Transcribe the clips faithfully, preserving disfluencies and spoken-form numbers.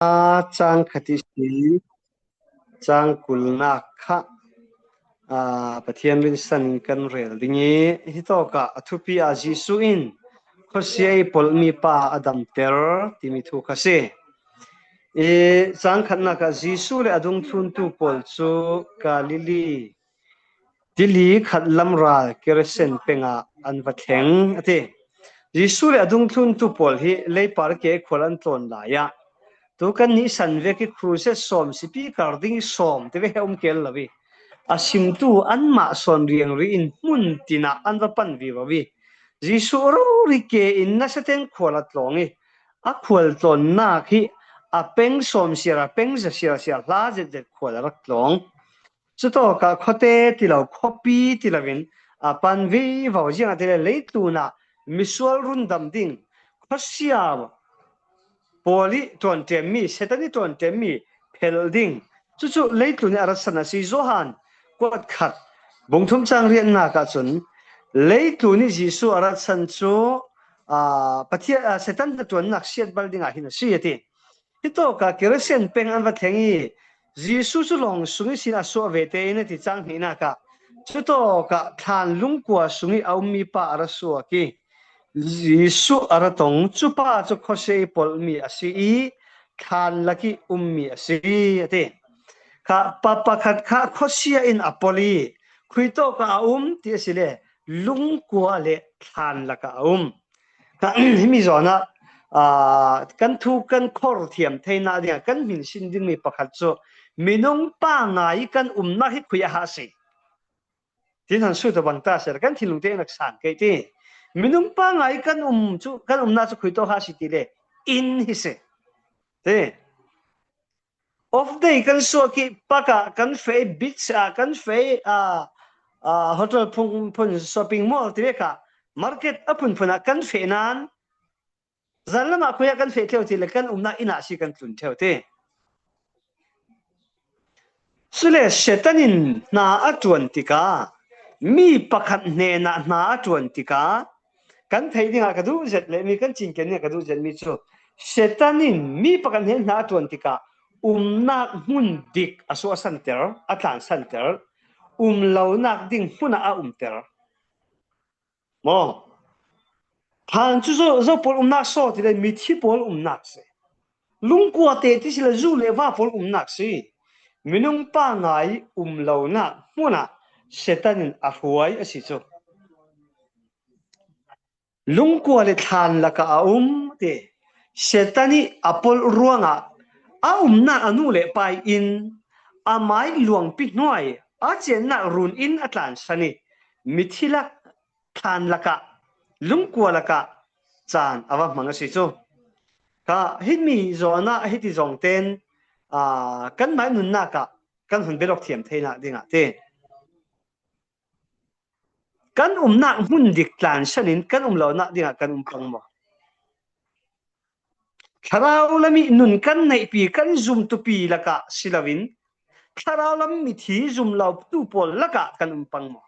chang khat ihsi, chang kulnâk kha, aa, Pathian rinsan kan rêl ding i, hi tawkah a thupi ah Jisu in khawsia i pawlh mipa a damter timi thu kha asi. I chang khatnâk ah Jisu leh a dungthluntu pâwl chu Galili tili khat lam râl Gerasen peng ah an va thleng a ti. Jisu leh a dungthluntu pâwl hi leipar ke khual an tlawn lai ah, tu kannih san vek i khrushet sawm sipi kar ding sawm ti vek he um kêl lo i, a simtu anmah sawn riangri in hmun tin ah an va pan vivo i, Jisu rori ke in nasa ten khual a tlawng i, a khual tlawnnâk hi a peng sawm siar ah peng za siar siar hla zet zet khual a rak tlawng. Chu tawkah khawte ti lo, khawpi ti lo in a pan vivo ziang ah ti le leitlûn ah misual rundam ding, khawsia pâwl i ṭuanṭêm mi, Setan i ṭuanṭêm mi phelh ding. Chu chu leitlûn i a ratsan asi. Johan kuat khat bung thum chang riatnâk ah chun leitlûn i Jisu a ratsan chu, aa, Pathian, aa, Setan hnaṭuannâk siatbal ding ah hin asi a ti. Hi tawkah Gerasen peng an va thleng i, Jisu chu lawng sung ihsin a suah ve tê in a ti. Chang hnihnâk ah, chu tawkah thlân lungkua sung i a um mipa a ra suak i, Jisu a ra tawng, chu pa chu khawsia i pawlh mi asi i, thlân lak i um mi asi a ti. Kha pa pakhat kha khawsia in a pawlh i, khui tawkah a um ti asi le, lungkua leh thlân lakah a um. Kha, himi zawn ah, aa, kan thu kan khor thiam theinâk ding ah kan hminsin ding mi pakhat chu, minung pangngâi kan umnâk hi khui a ha asi. Tin han sut a bang ta seh, kan thinlung te in a sâng kei ti. Minung pangngâi kan um chu, kan umnâk chu khui tawk ha asi ti le, in hi asi. Ti. Off day kan suak i, park ah kan feh, beach ah kan feh, aa, aa, hotel phun phun, shopping mall ti vek ah, market a phun phun ah kan feh nan, zân lam ah khui ah kan feh theu ti le kan umnâk in ah asi kan tlun theu ti. Chule Setan in hna a ṭuan tikah, mi pakhat hnenah hna a ṭuan tikah, kan theih ding ah ka duh zet le mi kan chin ken ding ah ka duh zet mi chu, Setan in mi pakhat hnenah hna a ṭuan tikah, umnâk hmun dik a suahsanter, a tlânsanter, um lonâk ding hmun ah a umter. Maw? Thlân chu zo, zo pâwl umnâk saw ti le mithi pâwl umnâk asi. Lungkua tê ti si le zu leh va pâwl umnâk asi. Minung pangngâi um lonâk hmun ah Setan in a hruai asi chu. Lungkua leh thlân lakah a um ti. Setan i a pawlh ruangah a umnâk a nu leh pa i in, amai luangpi hnuai, a chênnâk run in a tlânsan i, mithi lak, thlân lakah, lungkua lakah chân a va hmang asi chu. Kha himi zawn ah hiti zawng ten, aa, kanmai nunnâk ah kan hun belawk thiam theinâk ding ah ti. Kan umnâk hmun dik tlânsan in kan um lonâk ding ah kan um pang maw? Thlarau lam i nun kan neihpi, kan zumtupi lakah si lo in, thlarau lam mithi zum lotu pâwl lakah kan um pang maw?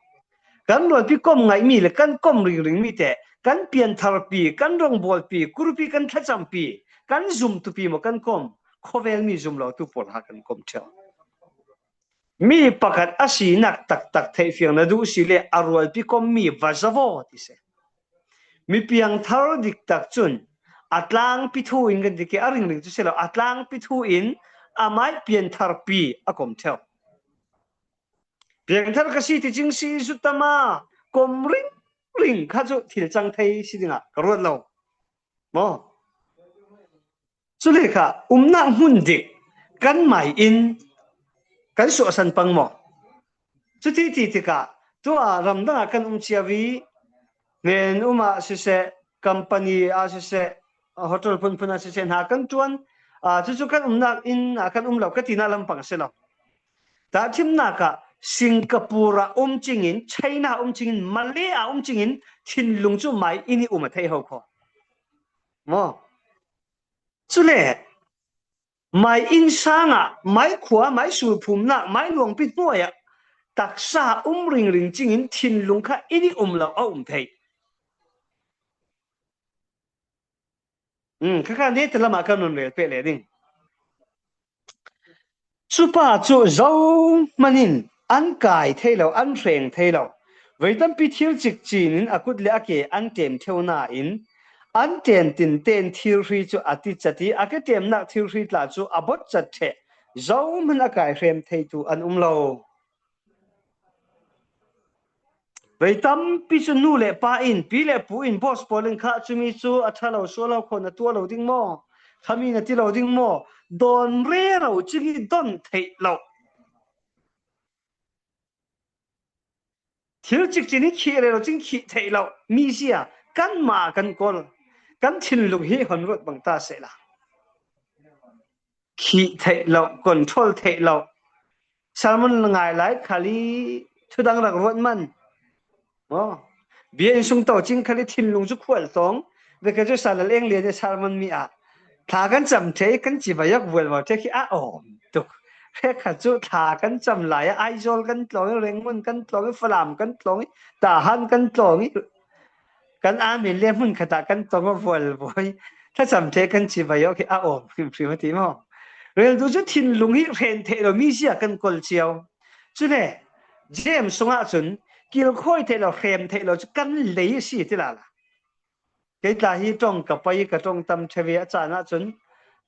Kan rualpi kawm ngaih mi leh kan kawm ringring mi te, kan piantharpi, kan rawngbâwlpi, kurupi kan thlachampi, kan zumtupi maw kan kawm, khawvel mi zum lotu pâwl ha kan kawm theu. Mi pakhat a sinâk taktak theihfiang na duh si le a rualpi kawm mi va za vaw ti seh. Mi piangthar dik tak chun a tlângpi thu in kan ti kei, a ringring chu si lo, a tlângpi thu in amai piantharpi a kawm theu. Piangthar ka si ti ching si zu tam a, kawm ringring kha chu thil chang thei si ding ah ka ruat lo. Maw? Chule kha, umnâk hmun dik kanmai in kan suahsan pang maw? Chuti ti tikah, tuah ram dang ah kan um chiau i, hnen um ah siseh, company ah siseh, hotel phun phun ah siseh, hna kan ṭuan, aa, chu chu kan umnâk in ah kan um lo ka tinâk lam pang asi lo. Tahthimnâk ah, Singapore ah um ching in, China ah um ching in, Malay ah um ching in, thinlung chu mai in i um a theih ho kho. Maw? Chule, mai in sâng ah, mai khua, mai sulphumnâk, mai luangpi hnuai ah, taksa um ringring ching in thinlung kha in i um lo a um thei. Hmm, kha kha neta lam ah kan rawn rêl pêh le ding. Chu pa chu zohman in an kai thei lo, an hreng thei lo. Vei tampi thil chikchin in a kut leh a ke an tem theu na in, an ten tin ten thil hri chu a ti chat i, a ke temnâk thil hri tla chu a bawt chat theh. Zohman a kai hrem theitu an um lo. Vei tampi chu nu leh pa in, pi leh pu in, boss pawl in kha chu mi chu a ṭha lo, sual lo, kho na tuah lo ding maw? Kha mi na ti lo ding maw? Dawn rero ching i dawn theih lo. Thil chikchin i khih rero ching khih theih lo. Mizia, kanmah kan kawl. Kan thinlung hi hon ruat bang ta seh la. Khih theih lo, control theih lo. Sermon ngâi lai khal i thudang rak ruat man. Aw. Biakin sung to ching khal i thinlung chu khual tawng. Vek a chu Salal Eng Lian i sermon mi ah, thla kan cham thei, kan chibai awk vual vo thei khi a awm tuk. Hre kha chu thla kan cham lai ah Aizawl kan tlawng i, Rangoon kan tlawng i, Falam kan tlawng i, Tahan kan tlawng i. Kan army le hmun khat ah kan tawng a vual voi. Thlacham thei kan chibai awk hi a awm hrimhrim a ti maw? Rel duh chu thinlung hi hrem theih lo mizia kan kawl chiau. Chule, James sungah chun, kilkhawi theih lo, hrem theih lo chu kan lei asi ti la la. Kei tla hi ṭawng ka pai, ka ṭawng tam theu ve a chan ah chun,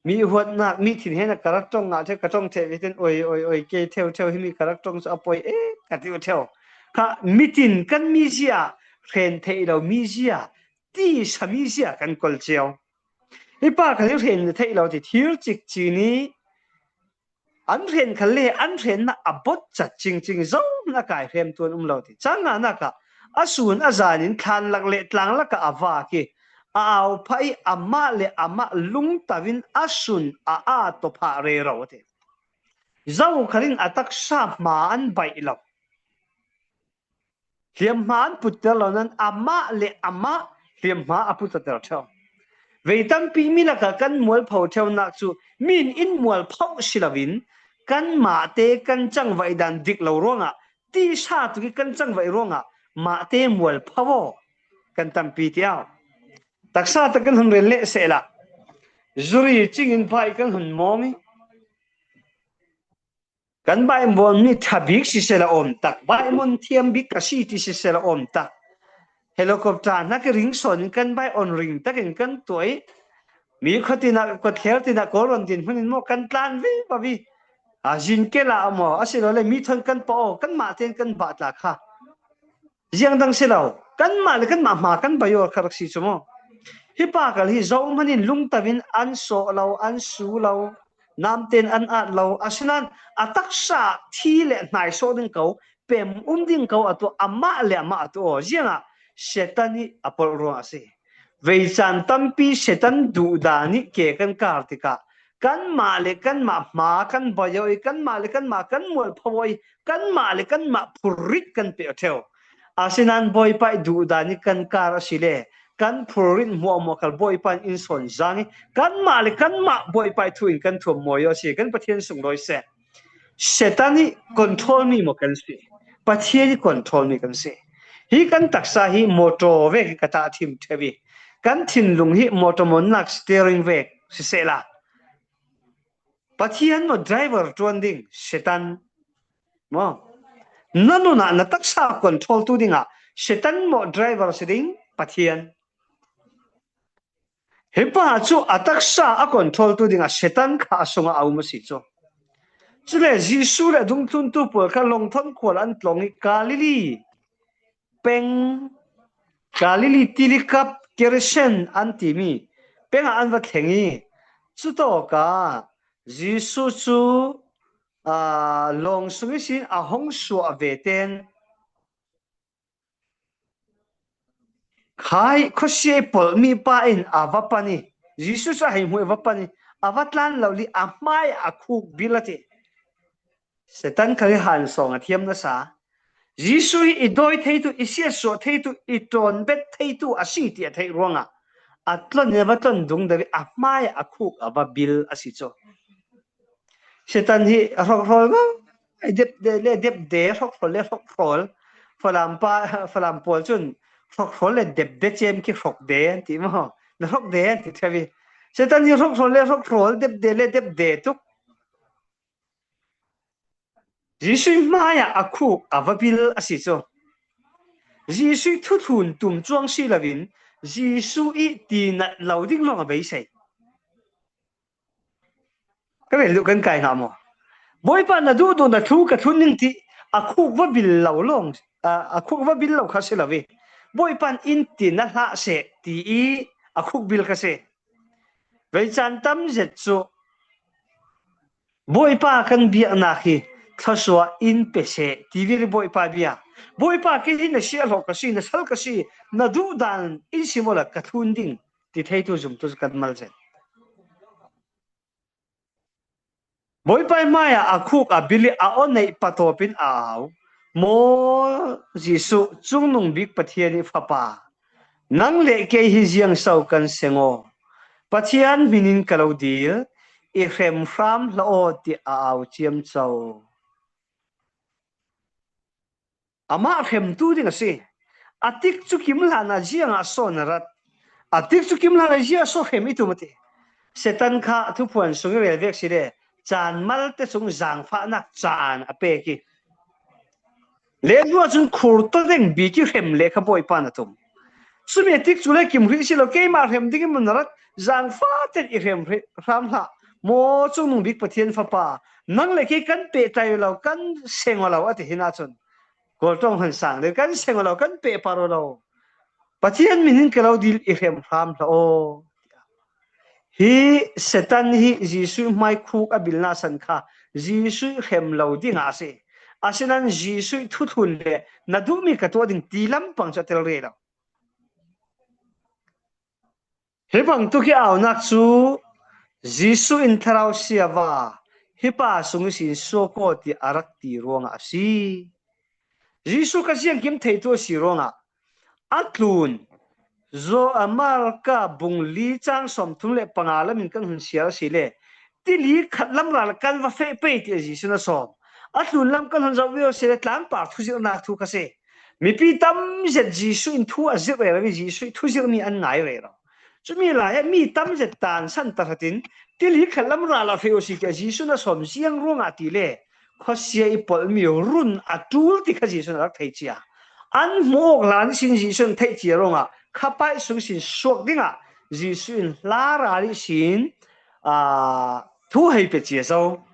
mi huatnâk, mi thinhênah ka rak ṭawng ngah thei, ka ṭawng thei ve tin, oi, oi, oi, kei theu theu hi mi ka rak ṭawng chu a pawi e, ka ti u theu. Kha mitin kan mizia, hrem theih lo mizia, tisa mizia kan kawl chiau. Hi pa kha hi hrem theih lo ti thil chikchin i, an hrem kha le, an hremnâk a bawt chat chingching zohman a kai hremtu an um lo ti. Chang nganâk ah, a sûn a zân in thlan lak leh tlâng lakah a vâk i, a au phah i, amah leh amah lungto in a sûn a â tawphah rero a ti. Zokhal in a taksa hma an baih lo. Hliamhma an putter lo nan amah leh amah hliamhma a putter theu. Vei tampi mi lakah kan mualpho theunâk chu mi in in mualpho si lo in, kanmah te kan changvaih dân dik lo ruangah, tisa tuk i kan changvaih ruangah, mah te mualpho aw, kan tampi ti au. Taksa tak kan hun rel leh seh la. Zuri ching in bai kan hun mawng i. Kan bai mawn mi ṭha bik sisel a awm tak, bai mawn thiam bik ka si ti sisel a awm tak. Helicopter hnak i ring sawn in kan bai awn ring tak in kan tuah i. Mi khaw tinah, kawtthler tinah, Kawl rawn dinhmun in maw kan tlân vivo i. A zin ke la maw, asilole mi thawn kan pawh aw, kanmah tein kan bah tla kha. Ziang dang si lo, kanmah leh kanmah hma kan baih aw kha rak si chu maw? Hi pa kal hi zohman in lungto in an sawh lo, an su lo, namtein an ât lo, asinan a taksa thi leh hnai sawh ding ko, pem um ding ko a tuah, amah leh amah a tuah aw. Ziangah Setan i a pawlh ruangah asi. Vei chan tampi Setan duh dân i ke kan kâr tikah, kanmah leh kanmah hma kan baih aw i, kanmah leh kanmah kan mualpho aw i, kanmah leh kanmah phurrit kan peh aw theu. Asinan Bawipa i duh dân i kan kâr asi le, kan phurrit muahmuah kal Bawipa in in sawn zâng i, kanmah leh kanmah Bawipa i thu in kan thuam mawi aw asi, kan Pathian sunglawi seh. Setan i control mi maw kan si? Pathian i control mi kan si. Hi kan taksa hi motor vek hi ka tahthim theu i, kan thinlung hi motor mawnnâk steering vek siseh la. Pathian maw driver ṭuan ding, Setan maw? Na nunah na taksa control tu dingah Setan maw driver si ding, Pathian? Hi pa chu a taksa a control tu dingah Setan kha a sungah a um asi chu. Chule Jisu leh a dungthluntu pawl kha lawng thawn khual an tlawng i Galili peng, Galili tili kap Gerasen an ti mi peng ah an va thleng i, chu tawkah Jisu chu, aa, lawng sung ihsin a hawng suah ve ten, khai khawsia i pawlh mi pa in a va pan i, Jisu chu a hei hmuh i va pan i, a va tlân lo li, a hmai a khûk bil a ti. Setan kha hi hân sawng a thiam nasa. Jisu hi i dawi theitu, i siatsuah theitu, i ṭawn bet theitu asi ti a theih ruangah a tlawn i a va tlawn dungdeu i a hmai a khûk a va bil asi chu. Setan hi a hrawkhrawl ngai, depde le depde, hrawkhrawl le hrawkhrawl. Falam pa, Falam pawl chun hrawkhrawl le depde chem khi hrawkde an ti maw? Na hrawkde an ti theu i. Setan hi hrawkhrawl le hrawkhrawl, depde le depde tuk. Jisu hmaiah a khûk a va bil asi chu. Jisu thuthlun tum chuang si lovin, Jisu i ti nat lo ding lawng a beisei. Ka vel duh kan kai ngah maw? Bawipa, na duh duh na thu ka thlun ning ti a khûk va bil lo lawng, a, a khûk va bil lo kha si lo ve. Bawipa'n in ti na hlah seh ti i a khûk bil kha si. Vei chan tam zet chu Bawipa kan biaknâk hi thluasuah in pe seh ti vêl i Bawipa bia. Bawipa, kei hi na siahlawh ka si, na sal ka si, na duh dân in sim awla ka thlun ding ti theitu zumtu kan mal zet. Bawipa hmaiah a khûk a bil i a aw neih patawpin a au. Maw Jisu, Chungnungbik Pathian i Fapa, nang leh kei hi ziang so kan seng aw? Pathian hmingin ka lo dil, i hrem hram hlah aw ti a au chiam cho. Amah hremtu ding asi. A tik chu kim hlan a ziang a sawn a rat. A tik chu kim hlan a ziang a sawn hrem i tum a ti. Setan kha thuphuan sung i rel vek si le, chan malte sung zangfahnâk chan a pêk i. Lehnuah chun khur tawdeng bîk i hrem le kha Bawipa'n a tum. Chumi a tik chu le kim hrih si lo, keimah hrem ding i mun a rat, zangfah ten i hrem hrih hram hlah. Maw Chungnungbik Pathian Fapa, nang leh kei kan peh tlai lo, kan seng aw lo a ti hin ah chun. Kawlṭawng han sâng le, kan seng aw lo, kan peh par aw lo. Pathian hmingin ka lo dil, i hrem hram hlah aw. Hi Setan hi Jisu hmai khûk a bilnâk san kha, Jisu hrem lo ding asi. Asinan Jisu thuthlun le, na duh mi ka tuah ding ti lampang chu a tel rih lo. Hi bang tu khi aunâk chu Jisu in thlarau siava, hi pa sung ihsin suak aw ti a rak ti ruangah asi. Jisu kha ziang kim theitu asi ruangah a tlûn. Zo a Marka bung li châng sâwmthum leh panga lamin kan hun siar asi le, tili khat lam râl kan va feh pei ti a Jisu na sâwm. A tlûn lam kan hun zauh viau si le, tlângpar thuzirnâk thu kha si. Mipi tam zet Jisu in thu a zir rêr lo i, Jisu thuzir mi an ngâi rêr lo. Chumi lai ah mi tam zet tânsan tahratin, tili khat lam râl a feh aw si ti a Jisu na sâwm ziang ruangah ti le, khawsia i pawlh mi run a tul ti kha Jisu na rak thei chia. An hmu awk hlan ihsin Jisu na theih chia ruangah, kha paih sung ihsin suak dingah Jisu in hla râl ihsin, a, thu hei pe chia zo.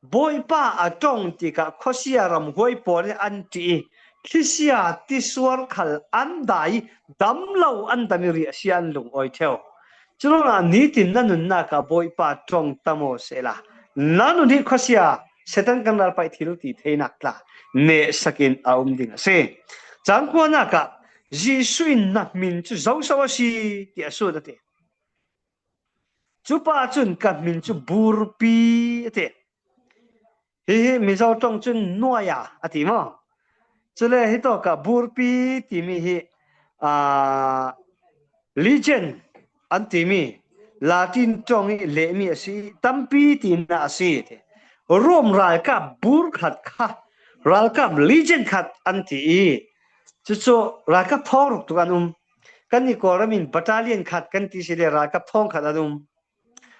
Bawipa a ṭawng tikah khawsia ramhuai pâwl in an ṭih i, thlisia tisuar khal an dai i, dam lo an dam i, riahsia an lung awi theu. Churuangah nitin na nunnâk ah Bawipa ṭawng ta maw sela, na nun hi khawsia, Setan kan ralpaih thilti theinâk tla nêhsak in a um ding asi. Châng kuanâk ah, Jisu in na hmin chu zo so asi ti a sût a ti. Chu pa chun ka hmin chu Burpi a ti. Hi hi Mizo ṭawng chun Nuaia a ti maw? Chule hi tawkah Burpi ti mi hi, a, Legion an ti mi, Latin ṭawng i leh mi asi, tampi tina asi ti. Rom râlkap bur khat kha, râlkap Legion khat an ti i, chu chu râlkap thâwng ruk tuk an um. Kannih Kawlram in battalion khat kan ti si le, râlkap thâwng khat an um.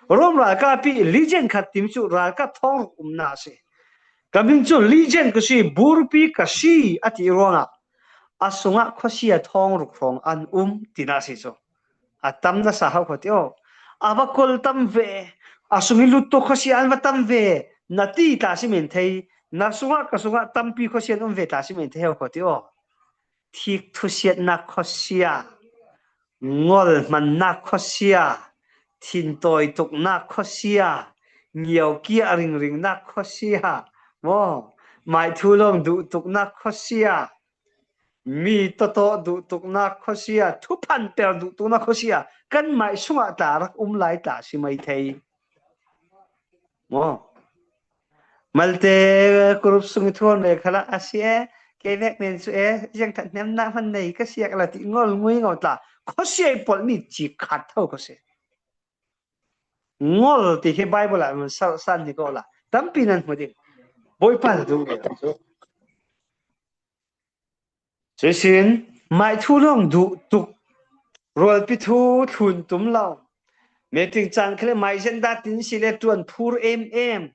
Rom râlkap i Legion khat ti mi chu râlkap thâwng ruk umna asi. Ka hmin chu Legion ka si, Burpi ka si a ti ruangah, a sungah khawsia thâwng ruk hrawng an um tina asi chu. A tam nasa hau kho ti aw. A va kawl tam ve, a sung i lut tawk khawsia an va tam ve, na ti tla si men thei, na sungah ka sungah tampi khawsia an um ve tla si men thei hau kho ti aw. Thîk thusiatnâk khawsia, ngol hmannâk khawsia, thin tawi tuknâk khawsia, ngiau kiah ringringnâk khawsia, maw, maih thu lawng duh tuknâk khawsia, mi tawtawh duh tuknâk khawsia, thu phanper duh tuknâk khawsia, kanmai sungah tla rak um lai tla si mai thei. Maw? Malte group sung i thuan le khala asi e, kei vek nen chu e, ziang that hnemnâk hman nei ka siak la ti ngol ngui ngau tla. Khawsia i pawlh mi chi khat tho khawsia. Ngol ti hi Bible ah man sal san ni ko la. Tampi nan hmu ding. Bawipa duh nge chu. Chuisin, maih thu lawng duh tuk, rualpi thu thlun tum lo. Meeting chang kha le maih zenda tin si le ṭuan phur em em.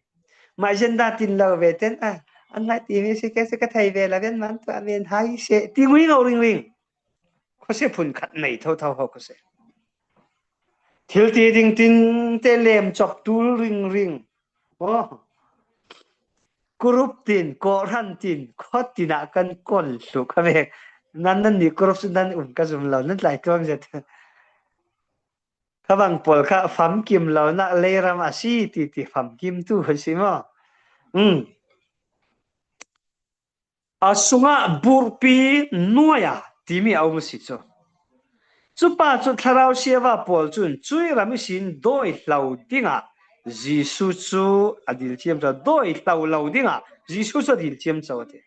Maih zenda tin lo ve ten a, An ngai ti mi si kei si ka thei ve la ven man tua men hai se. Ti ngui ngau ring ring. Khawsia phun khat nei tho tho ho khawsia. Thil ti ding tin te lem chawk tul ring ring. Oh. Kurup tin, kawhran tin, khawt tin ah kan kawl hluk kha vek. Nan nan nih kurup chu nan um ka zum lo, nan tlai tuang zet. Kha bang pawl kha famkim lo na leiram a si ti ti famkim tu a si maw. Um. A sungah burpi nuai a timi a um a si chu. Chupa chu thlarau siava pawl chun chui ram ihsin dawi hlau dingah Jisu chu a dil chiam cho, dawi hlau lo dingah Jisu chu a dil chiam cho a ti.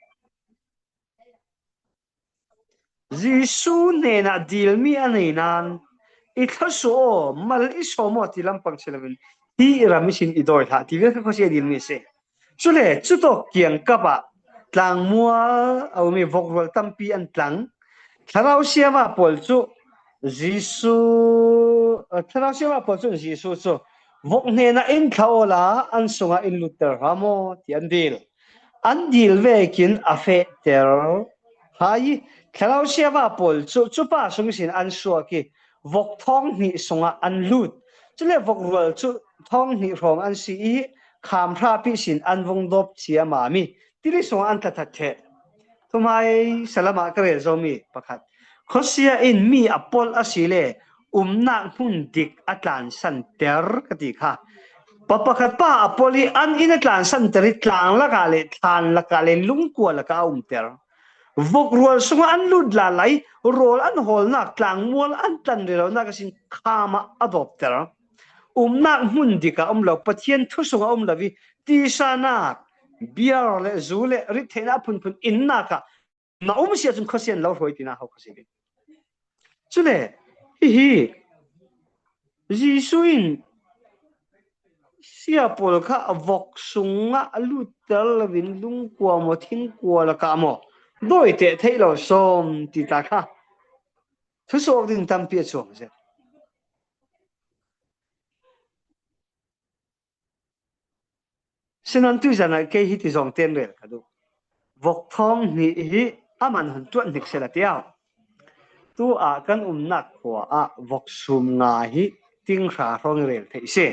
Jisu hnenah dil mi a nei nan, i thlawsuah aw, mal i sawm aw ti lampang si lo in, hi ram ihsin i dawi hlah ti vel kha khawsia dil mi a si. Chule, chu tawk kiangkap ah tlangmual a um i vokrual tampi an tlang. Thlarau siava pawl chu Jisu, eh, thlarau siava pawl chun Jisu chu, vok hnenah in thlah awla an sungah in lutter hram aw ti an dil. An dil vekin a fehter. Hai, thlarau siava pawl chu chupa sung ihsin an suak i vok thawng hnih sungah an lut. Chule vokrual chu thawng hnih hrawng an si i kham hrap ihsin an vung dawp chiam a mi. Tili sungah an tla that theh. Thuhmai salam ah ka rel zo mi pakhat. Khawsia in mi a pawlh a si le umnâk hmun dik a tlânsanter ka ti kha. Pa pakhat pa a pawlh i an in a tlânsanter i tlâng lakah le thlan lakah le lungkua lakah a umter. Vokrual sungah an lut la lai, rawl an hawlnâk, tlangmual an tlan rih lonâk a sin kham ah a dawpter. Umnâk hmun dik ah um lo, Pathian thu sungah um lo i, tisa nâk, beer le zu le rittheihna phunphun innâk ah na um si ah chun khawsia in lo hruai tina ho khawsia in. Chule, hihi, Jisu in sia pawl kha a vok sungah a lutter lo in lungkua maw, thingkua lakah maw, dawi teh theih lo sawm ti ta kha. Thusuak ding tampi a chuang zet. Sinan tuizân ah kei hiti zawng ten rel ka duh. Vok thawng hnih hi a man hun tuat hnik sela tiau. Tu ah kan umnâk khua ah vok sum nga hi ting hra hrawng i rel theih si.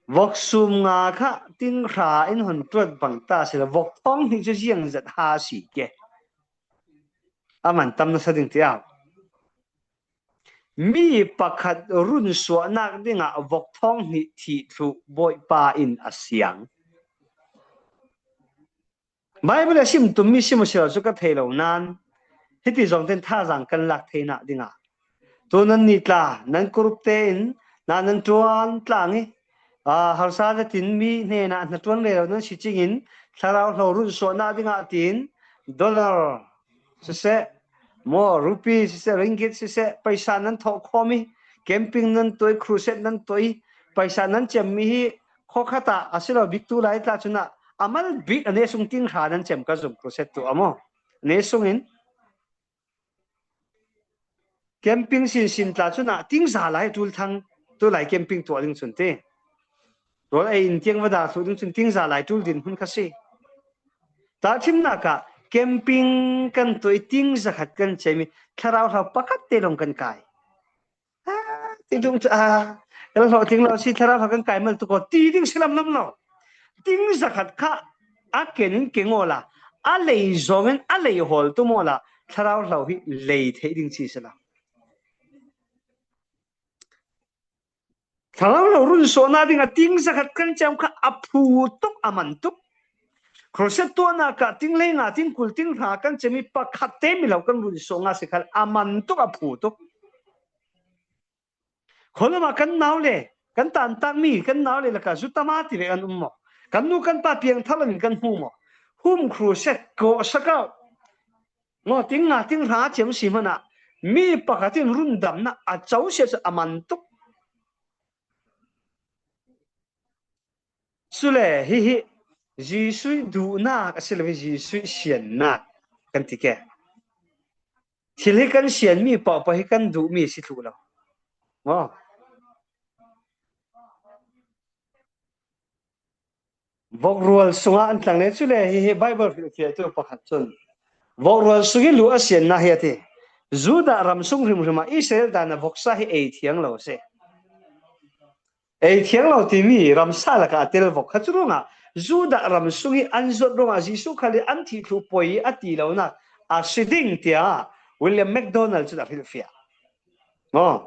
Vok sum nga kha ting hra in hun tuat bang ta sela vok thawng hnih chu ziang zet ha si ke. A man tam nasa ding tiau. Mi pakhat runsuahnâk dingah vok thawng hnih thih thluh Bawipa in a siang. Bible a sim tum mi sim a si lo chu ka thei lo nan, hiti zawng ten thazâng kan lâk theinâk dingah. Tu nan ni tla, nan kurup tein, na nan ṭuan tlâng i, a, harsa zet in mi hnenah hna ṭuan rih lo nan si chingin, thlarau hlau runsuahnâk dingah tiin, dollar, siseh, maw, rupee siseh, ringgit siseh, paisa nan thawh khawm i, camping nan tuah i, crusade nan tuah i, paisa nan chem mi hi, khawkhat ah, a si lo bik tu lai tla chun ah, a mal bik a ne sung ting hra nan chem ka zum crusade tuah a maw. Ne sungin, camping sin sin tla chun ah, ting za lai tul thang, tu lai camping tuah ding chun ti. Rawl ei in tiang va dar thluh ding chun ting za lai tul din hun kha si. Tahthimnâk ah camping kan tuah i ting zakhat kan chem i thlarau hlau pakhat te lawng kan kâi. Ah, ti dung chu, ah, kan hlawhtling lo si, thlarau hlau kan kâi mal tuk aw ti ding si lam lam lo. Ting zakhat kha a ken in keng awla, a lei zawng in a lei hawl tum awla, thlarau hlau hi lei theih ding chi si lo. Thlarau hlau runsuahnâk dingah ting zakhat kan chem kha a phu tuk, a man tuk. Crusade tuahnâk ah ting lei nga, ting kul, ting hra kan chem i pakhat te mi lo kan runsuah nga si kha a man tuk, a phu tuk. Khaw lam ah kan nau le, kan tantâk mi, kan nau le lakah zu tam a ti ve kan um maw. Kan nu kan pa piangthar lo in kan hmu maw. Hum crusade kawh sak ah. Maw, ting nga ting hra chem si hmanh ah, mi pakhat in rundamnâk a cho si ah chu a man tuk. Chule, hihi, Jisu i duhnâk a si lo i Jisu i siannâk kan ti ke. Thil hi kan sian mi pawhpawh hi kan duh mi si thluh lo. Maw. Vok rual sungah an tlang le chu le hi, hi Bible hrilhfiahtu pakhat chun vok rual sungah luh a sianna hi a ti. Judah ram sung hrimhrim ah Israel dân ah voksa hi ei thiang lo asi. Ei thiang lo timi ramsa lakah a tel vok kha chu ruangah Judah ram sungah an zawt ruangah Jisu Krist an thih thlu poi a ti lo na a si ding tia William MacDonald chun a hrilhfiah. Maw.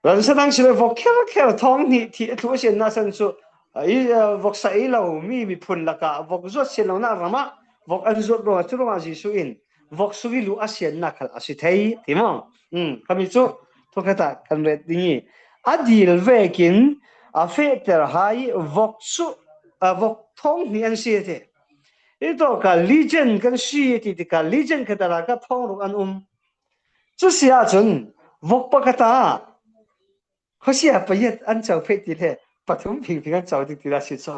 Ramsa dang si le vok kher kher thawng hnih thih a thlu a sianna san chu, a, i, a, voksa ei lo mi miphun lakah vok zawt sian lo na ram ah vok an zawt ruangah chu ruangah Jisu in vok sungah luh a sianna khal a si thei ti maw. Hmm, khami chu thawkhat ah kan ret ding hi. A dil vekin a fehter hai vok chu, a, vok thawng hnih an si a ti. Hi tawk ah legion kan si ti tikah legion khat ah kha thawng ruk an um. Chu si ah chun vok pakhat ah khawsia pariat an cho phei ti le pathum fingfing an cho ding ti la si chu.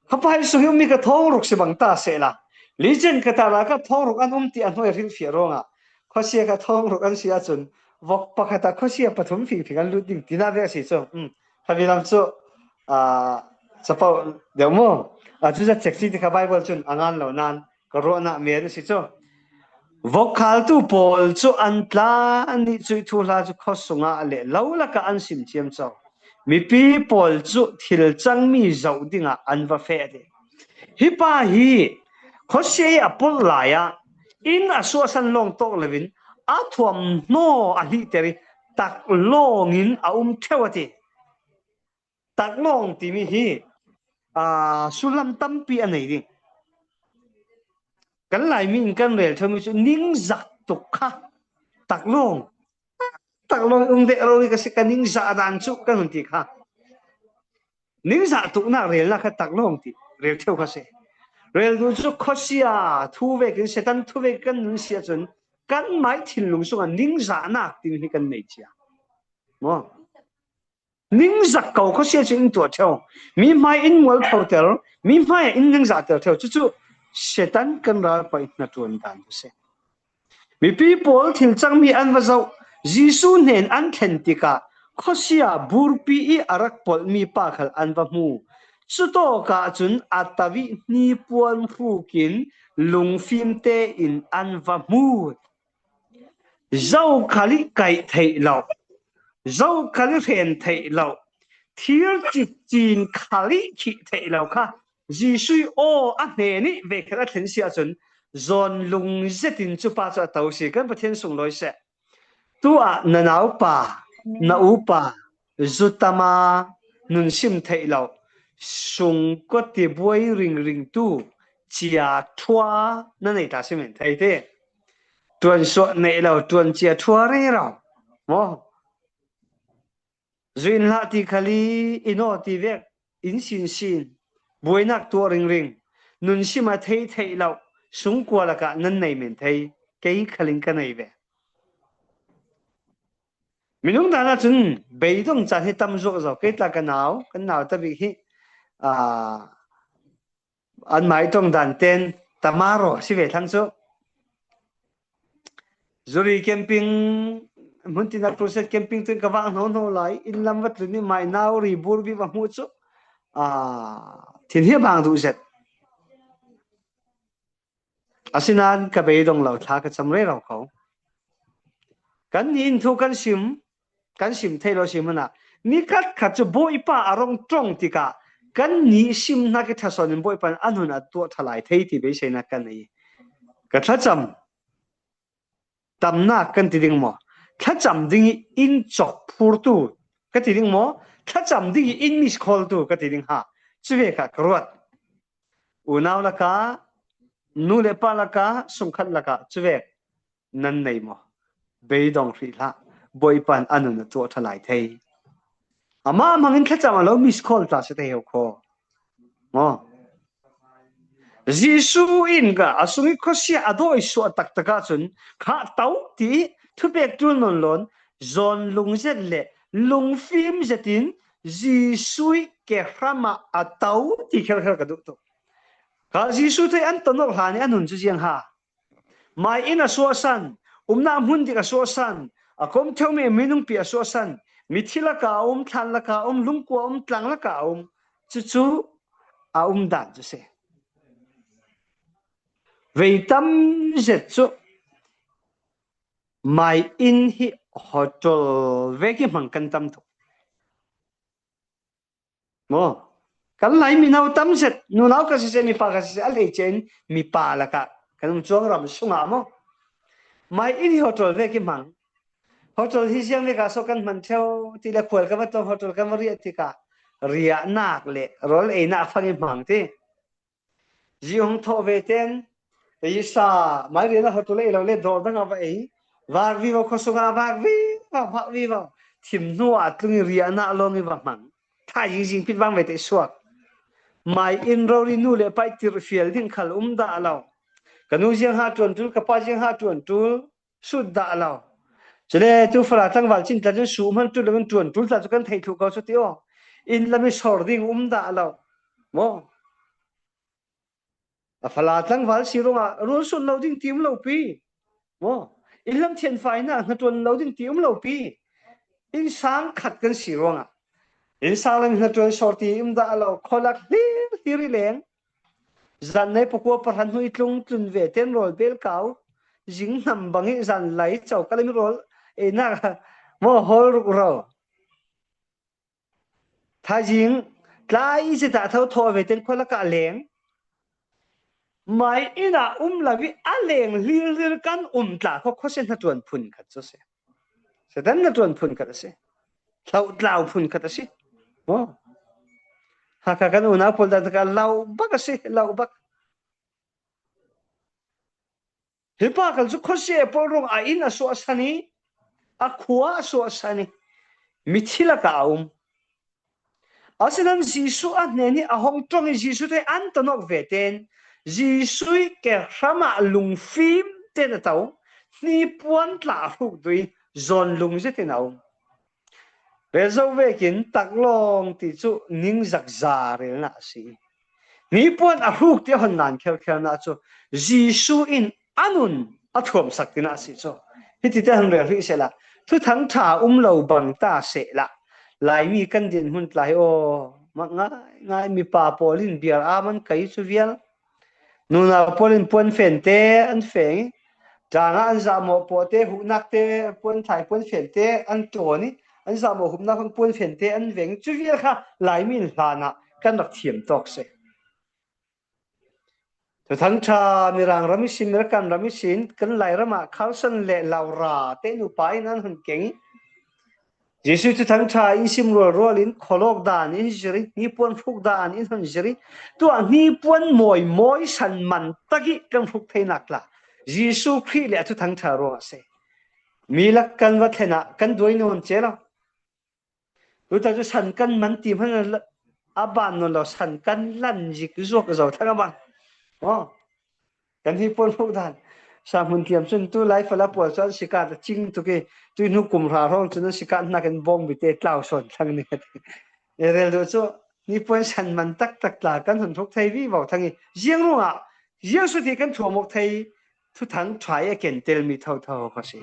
Kha pa hi sungah um mi kha thawng ruk si bang ta seh la. Legion khat ah kha thawng ruk an um ti a hnuai hrilhfiah ruangah khawsia kha thawng ruk an si ah chun vok pakhat ah khawsia pathum fingfing an lut ding ti na ve a si chu. Hmm. Kha mi lam chu, a, chapau deuh maw. A chu zat chek si ti kha Bible chun a ngan lo nan ka ruahna men a si chu. Vok khâltu pâwl chu an tla nih chuih thu hla chu khaw sungah le lo lakah an sim thiam cho. Mipi pâwl chu thil chang mi zoh dingah an va feh a ti. Hi pa hi khawsia a pawlh lai ah in a suahsan lawng tawk lovin a thuam hnaw a hlihter i tak lawng in a um theu a ti. Tak lawng timi hi, a, sullam tampi a nei ding. Kan Laimi in kan rel theu mi chu ningzak tuk kha tak lawng. Tak lawng um deh ro ni ka si ka ningzah dan chu kan hun ti kha. Ningzah tuknâk relnâk kha tak lawng ti rel theu kha si. Rel duh chu khawsia thu vekin Setan thu vek kan nun si ah chun kanmah thinlung sungah ningzahnâk timi hi kan nei chia. Maw. Ningzak ko khawsia chu in tuah theu. Mi hmai in mual pho ter, mi hmai ah in ningzah ter theu. Chu chu Setan kan ralpa in hna ṭuan dan asi. Mipi pâwl thil chang mi an va zoh. Jisu hnen an thlen tikah khawsia burpi i a rak pawlh mi pa khal an va hmu. Chu tawk ah chun a to i hnipuan hrukin lungfimte in an va hmu. Zokhal i kaih theih lo, zokhal i hren theih lo, thir chi chin khal i khih theih lo kha Jisu i aw a hnen i vek khat a thlen si ah chun zawn lungzet in chu pa chu a to si. Kan Pathian sunglawi seh. Tu ah na naupa, na upa, zu tam a nun sim theih lo, sungkua ti buai ringring tu chia thua na nei ta si men thei ti. Ṭuan suah neih lo, ṭuan chia thua rero. Maw. Zu in hlah ti khal i, in aw ti vek, in sin sin. Buainâk tuah ringring. Nun sim a thei theih lo, sungkua lakah nan nei men thei. Kei khal in ka nei ve. Minung dan ah chun beidawng chan hi tam zuak zo. Kei tla ka nau, kan nau ta bik hi, a, an mai tawng dan ten tamaro si ve thlang chu. Zuri camping, hmun tin ah crusade camping tun ka vang hno hno lai, in lam va tlun i mai nau ri bur bi va hmu chu. A, thin hi a bang duh zet. Asinan ka beidawng lo thla ka cham rero ko. Kannih in thu kan sim, kan sim thei lo si hmanh ah. Ni khat khat chu Bawipa a rung ṭawng tikah kannih sim hna khi ṭha sawn in Bawipa in an hun a tuah ṭha lai thei ti beiseinak kan nei. Ka thlacham tamnâk kan ti ding maw? Thlacham ding i in chawk phurtu ka ti ding maw? Thlacham ding i in miss call tu ka ti ding ha. Chu vek ah ka ruat. Unau lakah, nu le pa lakah, sungkhat lakah, chu vek nan nei maw? Beidawng hrih hlah, Bawipa in an hun a tuah ṭha lai thei. Amah hmang in thlacham a lo miss call tla si thei ho kho. Maw. Jisu in kha a sung i khawsia a dawi suah taktak ah chun, kha to ti thupêk ṭul nawn lo in, zawn lungzet le lungfim zet in Jisu i ke hram ah a to ti kher kher ka duh tuk. Kha Jisu thei an to nawk hla nih an hun chu ziang ha. Mai in a suahsan, umnâk hmun dik a suahsan, a kawm theu mi minung pi a suahsan, mithi lakah a um, thlan lakah a um, lungkua a um, tlang lakah a um. Chu chu a um dân chu asi. Vei tam zet chu mai in hi hawtawl vek i hmang kan tam thuk. Maw? Kan Laimi no tam zet, nunau kha siseh, mipa kha siseh, a hleiche in mipa lakah kan um chuang ram sungah maw? Mai in hi hawtawl vek i hmang. Hawtawl hi ziang vek ah saw kan hman theu ti le, khual kan va tlawng, hawtawl kan va riah tikah riahnâk leh rawl einâk fang i hmang ti. Zi hawng thawh ve ten, ei sa, mai riahna hawtawl ei lo le dawr dang ah va ei. Vâk vivo, khaw sungah vâk vivo, vâk vivo. Thim hnuah tlung i riahnâk lawng i va hmang. Thaizing zing pit vang ve teh suak. Mai in rori nu leh pa i tirh fial ding khal um dah lo. Ka nu ziang ha ṭuan ṭul, ka pa ziang ha ṭuan ṭul. Sut dah lo. Chule tu Falam tlangvâl chin tla chun suh hman ṭul lo in ṭuan ṭul tla chu kan theih thluh ko chu ti aw. In lam i sawr ding um dah lo. Maw? A Falam tlangvâl si ruangah rual sut lo ding ti um lo pi. Maw? In lam thianfâina hnaṭuan lo ding ti um lo pi. Insâng khat kan si ruangah. Insâng lam hnaṭuan sawr ti um dah lo. Khawlak hlir hlir i leng. Zan nei pakua pahran hnui tlung tlun ve ten rawl bel kau. Zing hnam bang i zan lai chau ka lam i rawl. Einâk maw hawl ruk ro. Thaizing tlai zet ah tho thawh ve ten khawlak ah leng. Mai in ah um lo i a leng hlir hlir kan um tla khaw, khaw seh hnaṭuan phun khat chu asi. Setan hnaṭuan phun khat asi. Hlauh tlau phun khat asi. Maw? Hakha kan unau pawl dân tak ah lau bak asi, lau bak. Hi pa kal chu khawsia pawl ruangah a in a suahsan i, a khua a suahsan i, mithi lakah a um. Asinain Jisu a hnên hi a hawng ṭawng i, Jisu te an tawn awk ve ten, Jisu i kehram ah lungfim ten a to, hnipuan tla a hruk dui, zawn lung zet in a um. Rêl zo vekin taklawng ti chu ningzak zâ rêlnâk asi. Hnipuan a hruk ti a hawn nan kherkherna chu Jisu in a nun a thuamsak tinâk asi chu. Hiti te han rêl hrih sela, Thuthang Ṭha um lo bang ta sela, Laimi kan dinhmun tla hi aw, mak ngâi ngâi mipa pawl in biar â man kai chu vial. Nunau pawl in puan fen te an feng i, tlâng ah an zahmawh pawh te, huhnâk te, puan thai puan fen te an ṭawn i, an zahmawh huhnâk an puan fen te an veng. Chu vial kha Laimi in hlân ah kan rak thiam tawk seh. Thuthang Ṭha, Mirang ram i sin, Mirang ram i sin, kan Lairam ah Carson leh Laura te nupa in an han keng i, Jisu Thuthang Ṭha in sim rual rual in, khawlawk dân in zir i, hnipuan hruk dân in han zir i, tuah hnipuan mawi mawi san man tak i kan hruk theinâk tla Jisu Krist leh a Thuthang Ṭha ruangah asi. Mi lak kan va thlen ah kan duai nawn che lo. Tuta chu san kan man ti hman a bân nawn lo, san kan lan zik zuak zo thlang a bân. Aw. Kan hnipuan hruk dân. Sahmun thiam chun tulai Falam pawl chu an sikât a ching tuk i, tui hnu kum hra hrawng chun an sikât hnâk in bawngbi te tlau sawn thlang ni. E rêl duh chu hnipuan san man tak tak tla kan hun hruk thei vivo thlang i, ziang ruangah, ziang sut hi kan thuam awk thei, Thuthang Ṭha i a kentel mi tho tho kha si.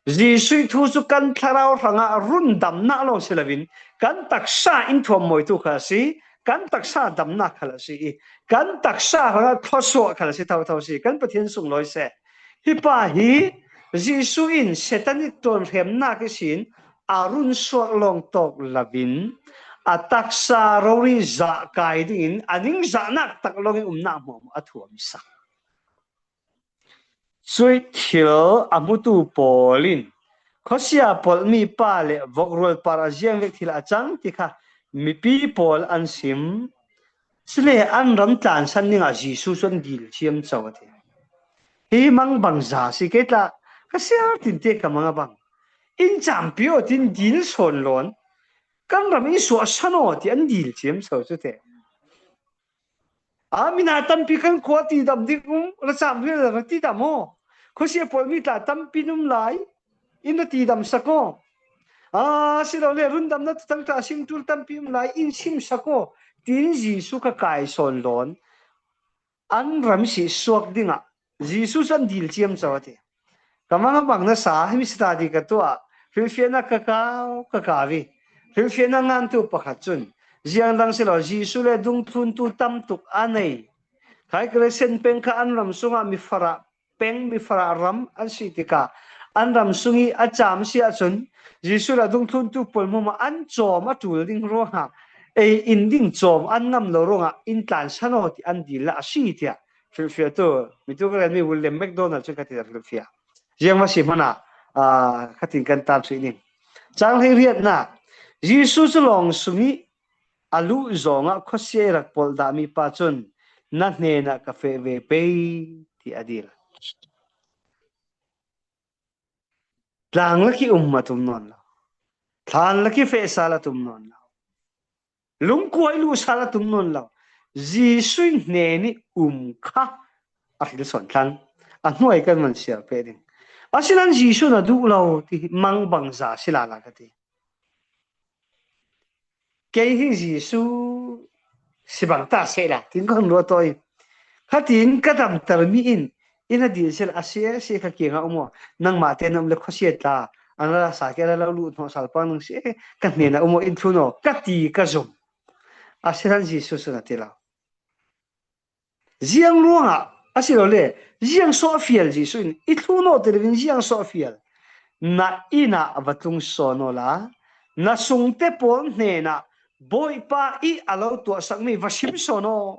Jisu thu chu kan thlarau hrangah rundamnâk lawng si lo in, kan taksa in thuam mawitu kha asi, kan taksa damnâk kha asi i, kan taksa hrangah thawsuah kha asi tho tho si, kan Pathian sunglawi seh. Hi pa hi Jisu in Setan i ṭawnhremnâk ihsin a run suak lawng tawk lo in, a taksa rori zahkâi dingin a ningzahnâk tak lawng i umnâk hmuahhmuah a thuamsak. Chuih thil a hmutu pawl in, khawsia pawlh mipa leh vawk rual par a ziang vek thil a chang ti kha mipi pawl an sim. Chule an ram tlânsan dingah Jisu chu an dil chiam cho a ti. Hi mang bang za si kei tla, ka siar tinte ka mang a bang. In champion tin dil sawn lawn. Kan ram in suahsan aw ti an dil chiam cho chu te. A, mi na tampi kan khua tidam ding um, ra cham rial ra tidam aw. Khawsia pawlh mi tla tampi an um lai, in ra tidam sak aw. A, si lo le, rundamna Thuthang Ṭha sim tul tampi um lai, in sim sak aw. Tin Jisu kha kai sawn lawn. An ram sih suak dingah Jisu chu an dil chiam cho a ti. Ka mang a bang nasa, hemi study ka tuah, hrilhfiahna ka kau, ka kau i. Hrilhfiahna ngântu pakhat chun, Ziang dang si lo, Jisu le dungthluntu tam tuk a nei. Khai Kristen peng kha an ram sungah mi farah peng, mi farah ram an si tikah an ram sung i a cham si ahcun Jisu le dungthluntu pawlhmawmah an chawm a ṭul ding ruangah ei in ding chawm an ngam lo ruangah in tlansan aw ti an dil lah a si tiah hrilhfiahtu mi tu ka rian mi William MacDonald cun kha ti hrilhfiah. Ziang va si hmanh ah, aa, kha tin kan tan chuih ning. Cang hleiriatnak, Jisu cu lawng sung i a luh zawngah khuasia i rak polh dahmi pa cun na hnenah ka feh ve pei, ti a dil. Tlang lak i um a tum nawn lo. Thlan lak i feh sal a tum nawn lo. Lungkuai luh sal a tum nawn lo. Jesuh hnen i um kha a hril sawn thlang. A hnuai kan man siar peh ding. Asinan Jesuh na duh lo ti hi mangbangza si lala ka ti. Kei hi Jesuh si bang ta seh la, tin ka hun ruat tawi. Kha tin ka damter mi in, in a dil sel a si, a si kha kiangah um aw. Nangmah te na um le khuasia tla, an ra sa ke la lo luh hnawh sal pang nang si, ka hnenah um aw, in thlun aw, ka ti ka zum. Asinan Jesuh cu na ti lo. Ziang ruangah, asilole, ziang sawh a fial Jesuh in, i thlun aw ti lo in ziang sawh a fial. Na inn ah va tlung sawn aw la, na sungte pawl hnenah, Bawipa i a lo tuahsakmi va sim sawn aw.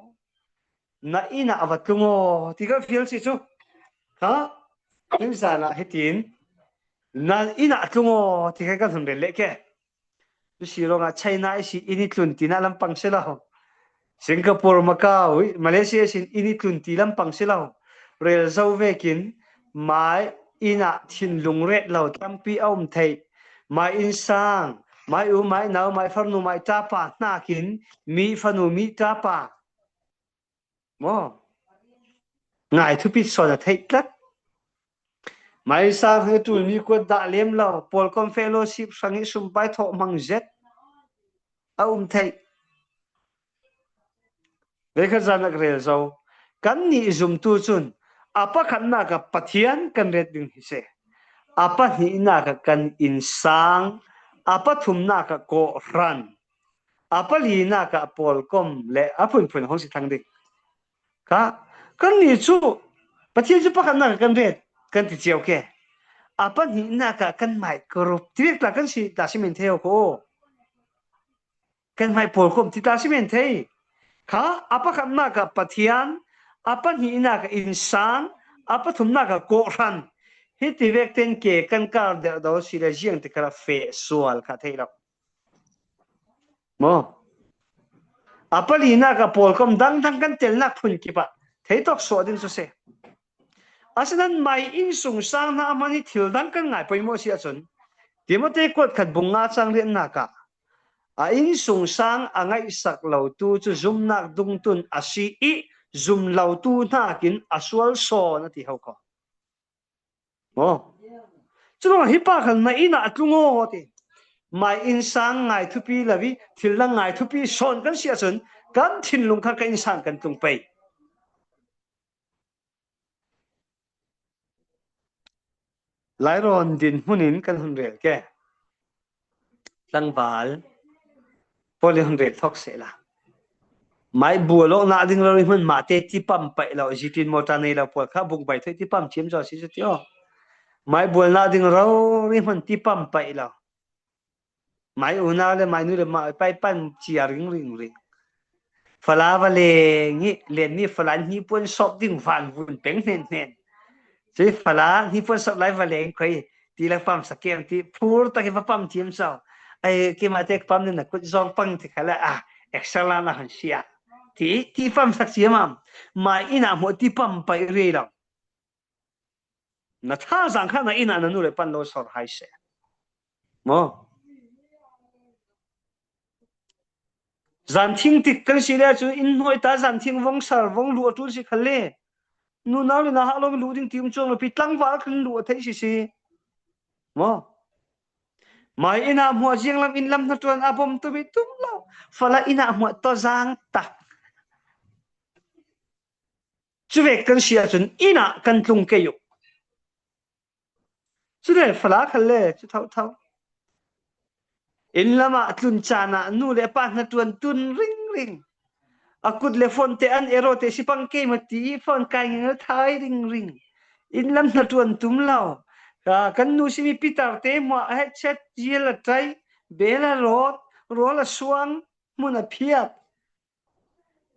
Na inn ah va tlung aw, ti kha fial si cu. Ha? Ningzan ah hitin, na inn ah tlung aw, ti kha kan hun rel leh ke. Cu si ruangah China i si in i tlun ti na lampang si lo. Singapore, Macau, Malaysia i sin in i tlun ti lampang si lo. Rel zo vekin, mai inn ah thinlung ret lo tampi a um theih. Mai innsang, mai u, mai nau, mai farnu, mai ṭapa hnakin, mi fanu, mi ṭapa. Maw? Ngai thupi sawn a theih tlat. Mai sang hang tul mi kuat dah lem lo, pawlkom fellowship hrang i sumpai thawh hmang zet a um theih. Veikhat zan a ka rel zo. Kannih zumtu cun a pakhatnak ah Pathian kan ret ding hi si. A pahnihnak ah kan innsang, a pathumnak ah kawhhran, a palinak ah pawlkom le a phunphun hong si thlang ding. Kha, kannih cu Pathian cu pakhatnak ah kan ret, kan ti cio ke. A pahnihnak ah kan mai kurup ti vek tla kan si, tla si men thei ko. Kan mai pawlkom ti tla si men thei. Kha, a pakhatnak ah Pathian, a pahnihnak ah innsang, a pathumnak ah kawhhran. Hi ti vek ten ke kan kar deuh do si le ziang ti kha feh sual kha thei lo. Maw? A palinak ah pawlkom dangdang kan telnak phun kip ah theitawk suah ding cu si. Asinan mai innsungsang hna hmanh hi thil dang kan ngai pawimawh si ahcun, Timote kuat khat bung nga cang riatnak ah, a innsungsang a ngaihsak lotu cu zumnak dungtun a si i, zum lotu hnakin a sual sawn a ti ho ko. Maw? Curuangah hi pa khan na inn ah tlung aw ti. Mai innsang ngai thupi lo i, thil dang ngai thupi sawn kan si ahcun, kan thinlung kha kan innsang kan tlung pei. Lairawn dinhmun in kan hun rel ke. Tlangval pawl in hun rel thawk seh la. Mai bual awknak ding rori hmun mah te tipam paih lo, zitin mawṭaw nei lo pawl kha bung bai thawi tipam thiam zaw si cu ti aw. Mai bualnak ding rori hmun tipam paih lo. Mai unau le mai nu le mah pai pam cia ringring ring. Fala va leng i, len nih fala hnih puan sawp ding van vun peng hnen hnen. Cui fala hnih puan sawp lai va leng koi, ti la pam sak kem ti, phur tak i va pam thiam sau. Ai, keimah te pam nih na kut zawng pang ti kha la, ah, extra la na han sia. Ti, ti pam sak thiam am. Mai inn ah hmuh ti pam paih rih lo. Na thazaang kha na inn ah na nu le pa in lo sawr hai seh. Maw? Zan thing tik kan si le cu inn hnuai ta zan thing vong sar vong luh a ṭul si kha le. Nunau le nahah lawng luh ding ti um cuang lo pi tlangval kan luh a theih si si. Maw? Mai inn ah hmuh ziang lam inn lam hna ṭuan a bawm tum i tum lo. Fala inn ah hmuh tawzaang tak. Cu vek kan si ahcun inn ah kan tlung kei uh. Cu le fala kha le cu thauh thauh. In lamah tlun chanah nu leh pa hnaṭuan tun ringring. A kut leh phone te an erawh teh si pang kei maw ti phone kai ngelthai ringring. In lam hnaṭuan tum lo. Ka, kan nu simi pitar te hmuah headset zial a ṭai, bel a rawt, rawl a suang, hmun a phiat.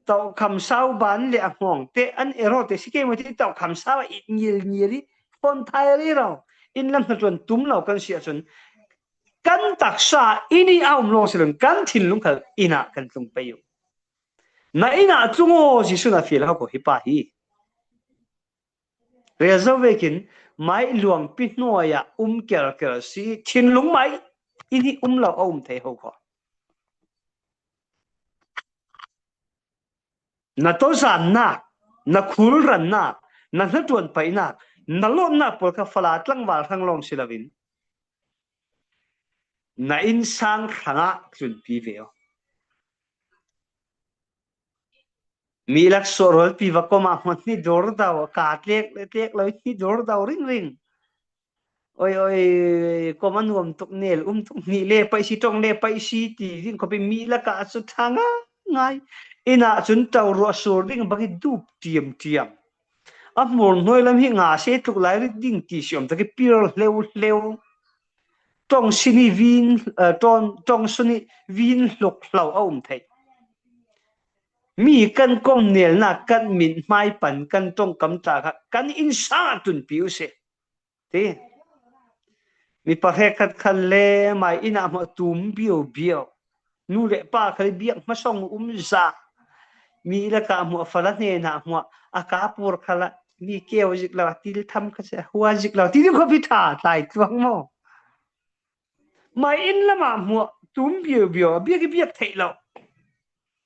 Tohkham sau ban leh a hmawng te an erawh teh si kei maw ti tohkham sau a it ngial ngial i phone thai rih lo. In lam hnaṭuan tum lo kan si ah chun kan taksa in i a um lo si lo kan thinlung khal in ah kan tlung pei u. Na in ah tlung aw Jisu na fial hawk aw hi pa hi. Rel zo vekin mah luangpi hnuai ah um kerker si thinlung mah in i um lo a um thei ho kho. Na tawzânnâk, na khul rannâk, na hnaṭuan paihnâk, na lâwnnâk pâwl kha Fala tlangvâl hrang lâwng si lo in na insâng hrangah tlunpi ve aw. Mi laksuah rualpi va kawm ah hmuah hni dawr dau, ka tlek leh tlek lo hni dawr dau ringring. Oi, oi, kawm a nuam tuk nêl um tuk hnih le paih si, ṭawng le paih si ti ding khawp i mi lakah chu ṭha ngâi ngâi. In ah chun ṭo ruah sur ding bang i dup ṭiam ṭiam. A hmur hnuai lam hi nga se tluk lai rit ding ti siawm tak i pir hleu hleu. Ṭawng sin i vin, eh, ṭawng, ṭawng sun i vin hluk hlau a um thei. Mi kan kawm nêlnâk kan min hmai pan kan ṭawngkam tla kha kan insâng ah tlunpi u se. Ti. Mi pahrek khat khal le mah in ah hmuah tum biau biau. Nu leh pa khal biak hmasawng um zah. Mi lakah hmuah Fala hnenah hmuah a ka pur khal ah mi keu zik lo, til tham kha se, hua zik lo. Ti ding khawp i ṭha tlai tluang maw. Mah in lamah hmuah tum biau biau, a biak i biak theih lo.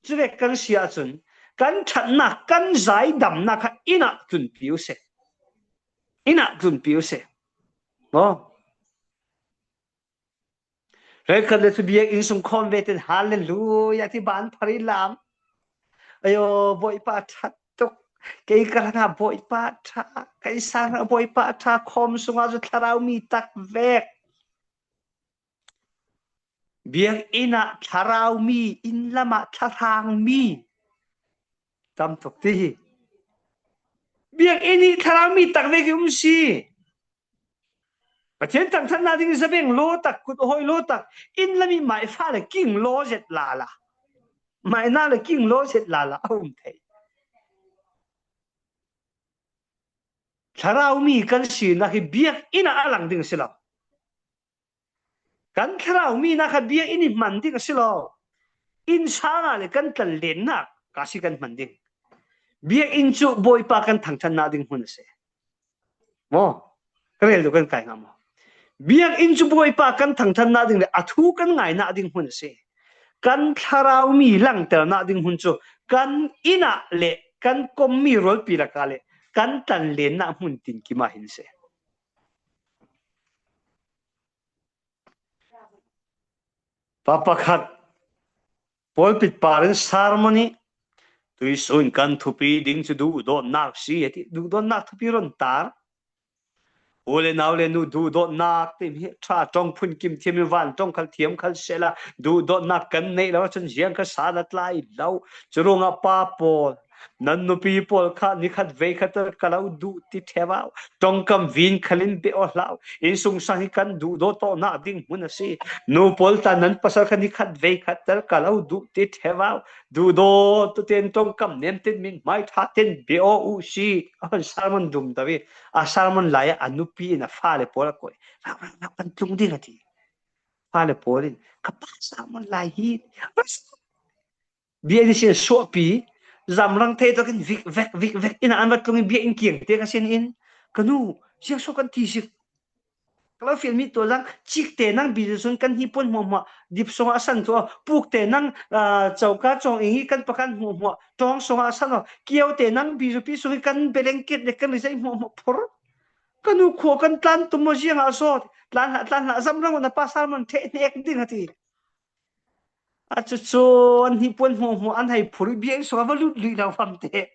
Chuvek kan si ah chun kan ṭhatnâk, kan zâidamnâk kha in ah tlunpi u se. In ah tlunpi u se. Maw. Rêlkhat le chu biak in sung khawm ve ten, Hallelujah ti ban phar i lâm. Ayo, Bawipa ṭha tuk. Kei ka hrangah Bawipa ṭha, ka insâng hrangah Bawipa ṭha, khawm sungah chu thlarau mi tak vek. Biak in ah thlarau mi, in lamah thlarau mi tam tuk ti hi. Biak in hi thlarau mi tak vek i um si. Pathian thangṭhatnâk ding i zabeng law tak, kut hâwi law tak, in lam i mah i fa le king law zet lala. Mah i na le king law zet lala a um thei. Thlarau mi kan sinâk hi biak in ah a lang ding si lo. Kan thlarau minâk kha biak in i hman ding a si lo. Insâng ah le kan tlanlennâk kha si kan hman ding. Biak in chu Bawipa kan thangṭhatnâk ding hmun a si. Maw, ka rêl deuh kan kâi ngam maw. Biak in chu Bawipa kan thangṭhatnâk ding le a thu kan ngâinâk ding hmun a si. Kan thlarau mi langtelnâk ding hmun chu kan in ah le kan kawm mi rualpi lakah le kan tlanlennâk hmun tinkim ah hin a si. Pa pakhat pulpit pâr in sermon i, tuisun kan thupi ding chu duhdawtnâk si a ti. Duhdawtnâk thupi rawn târ. U le nau le nu duhdawtnâk ti mi ṭha, ṭawng phun kim thiam in vân ṭawng khal thiam khal sela duhdawtnâk kan neih lo ah chun ziang kha sân a tlai lo. Churuangah pa pâwl, nan nupi pâwl kha ni khat vei khat ka lo duh ti theu au. Ṭawngkam vin khal in beh aw hlau. Insung sâng hi kan duhdawt tâwnâk ding hmun a si. Nu pâwl tla nan pasal kha ni khat vei khat ka lo duh ti theu au. Duhdawt tu ten ṭawngkam nem ten min hmai ṭha ten beh aw u si. A hon sermon dum ta ve. A sermon lai ah a nupi in a fale pâwl a kawi. Lau, lau, lau, kan tlung ding a ti. Fale pâwl in ka pa sermon lai hi. Biak ni sin suahpi, zamrang thei tawk in vik vek, vik vek in an va tlung in biak in kiang te ka sin in, ka nu, ziang suak kan ti zik. Ka lo fial mi tuah zang, chik te nang bi zu sun kan hni puan hmuah hmuah, dip sungah a san tuah, puk te nang, ah, choka chawng ing i kan pakhat hmuah hmuah, ṭawng sungah a san aw, kiau te nang bi zu pi sung i kan beleng kit le kan rizai hmuah hmuah phur. Ka nu khua kan tlan tum maw ziang ah sawt, tlan hlah, tlan hlah, zamrang na pa sermon theh hnek ding a ti. A chu chu an hni puan hmuah hmuah an hei phur i biak in sungah va lut lui lo fam te.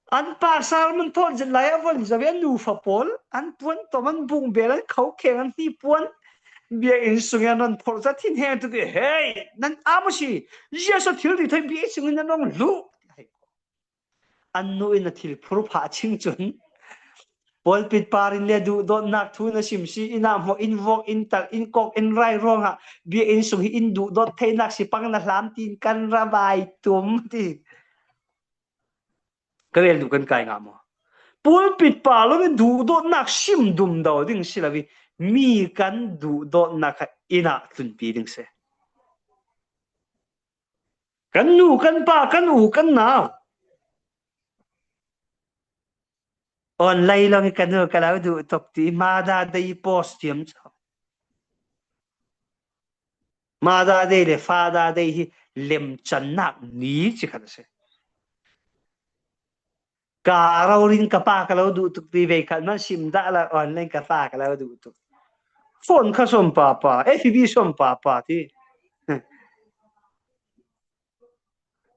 An pa sermon thawt zet lai ah von zo ve an nu fa pâwl, an puan tawm an bung bel an kho kheng an hni puan. Biakin sungah nan phawrh zat hin heng tuk i, hei, nan am asi, ziasaw thil ti thei biakin sungah nan rung luh. An nu in a thil phur phah ching chun, pulpit par in le duhdawtnâk thu na sim si, in ah hmawh, in vawk, in tal, in kawk, in rai ruangah biakin sung hi in duhdawt theihnâk si pang na hlam tiin kan ra bai tum ti. Ka rel duh kan kai ngah maw? Pulpit par lo in duhdawtnâk sim dum do ding si lo i, mi kan duhdawtnâk kha in ah tlunpi ding si. Kan nu, kan pa, kan u, kan nau. Online lo hi kan nu ka lo duh tuk ti, Mother Day post thiam chu. Mother Day le Father Day hi lemchannâk ni chi khat asi. Ka rori in ka pa ka lo duh tuk ti, veikhat man sim dah la online ka pa ka lo duh tuk. Phone kha sawm papa, F B sawm papa ti.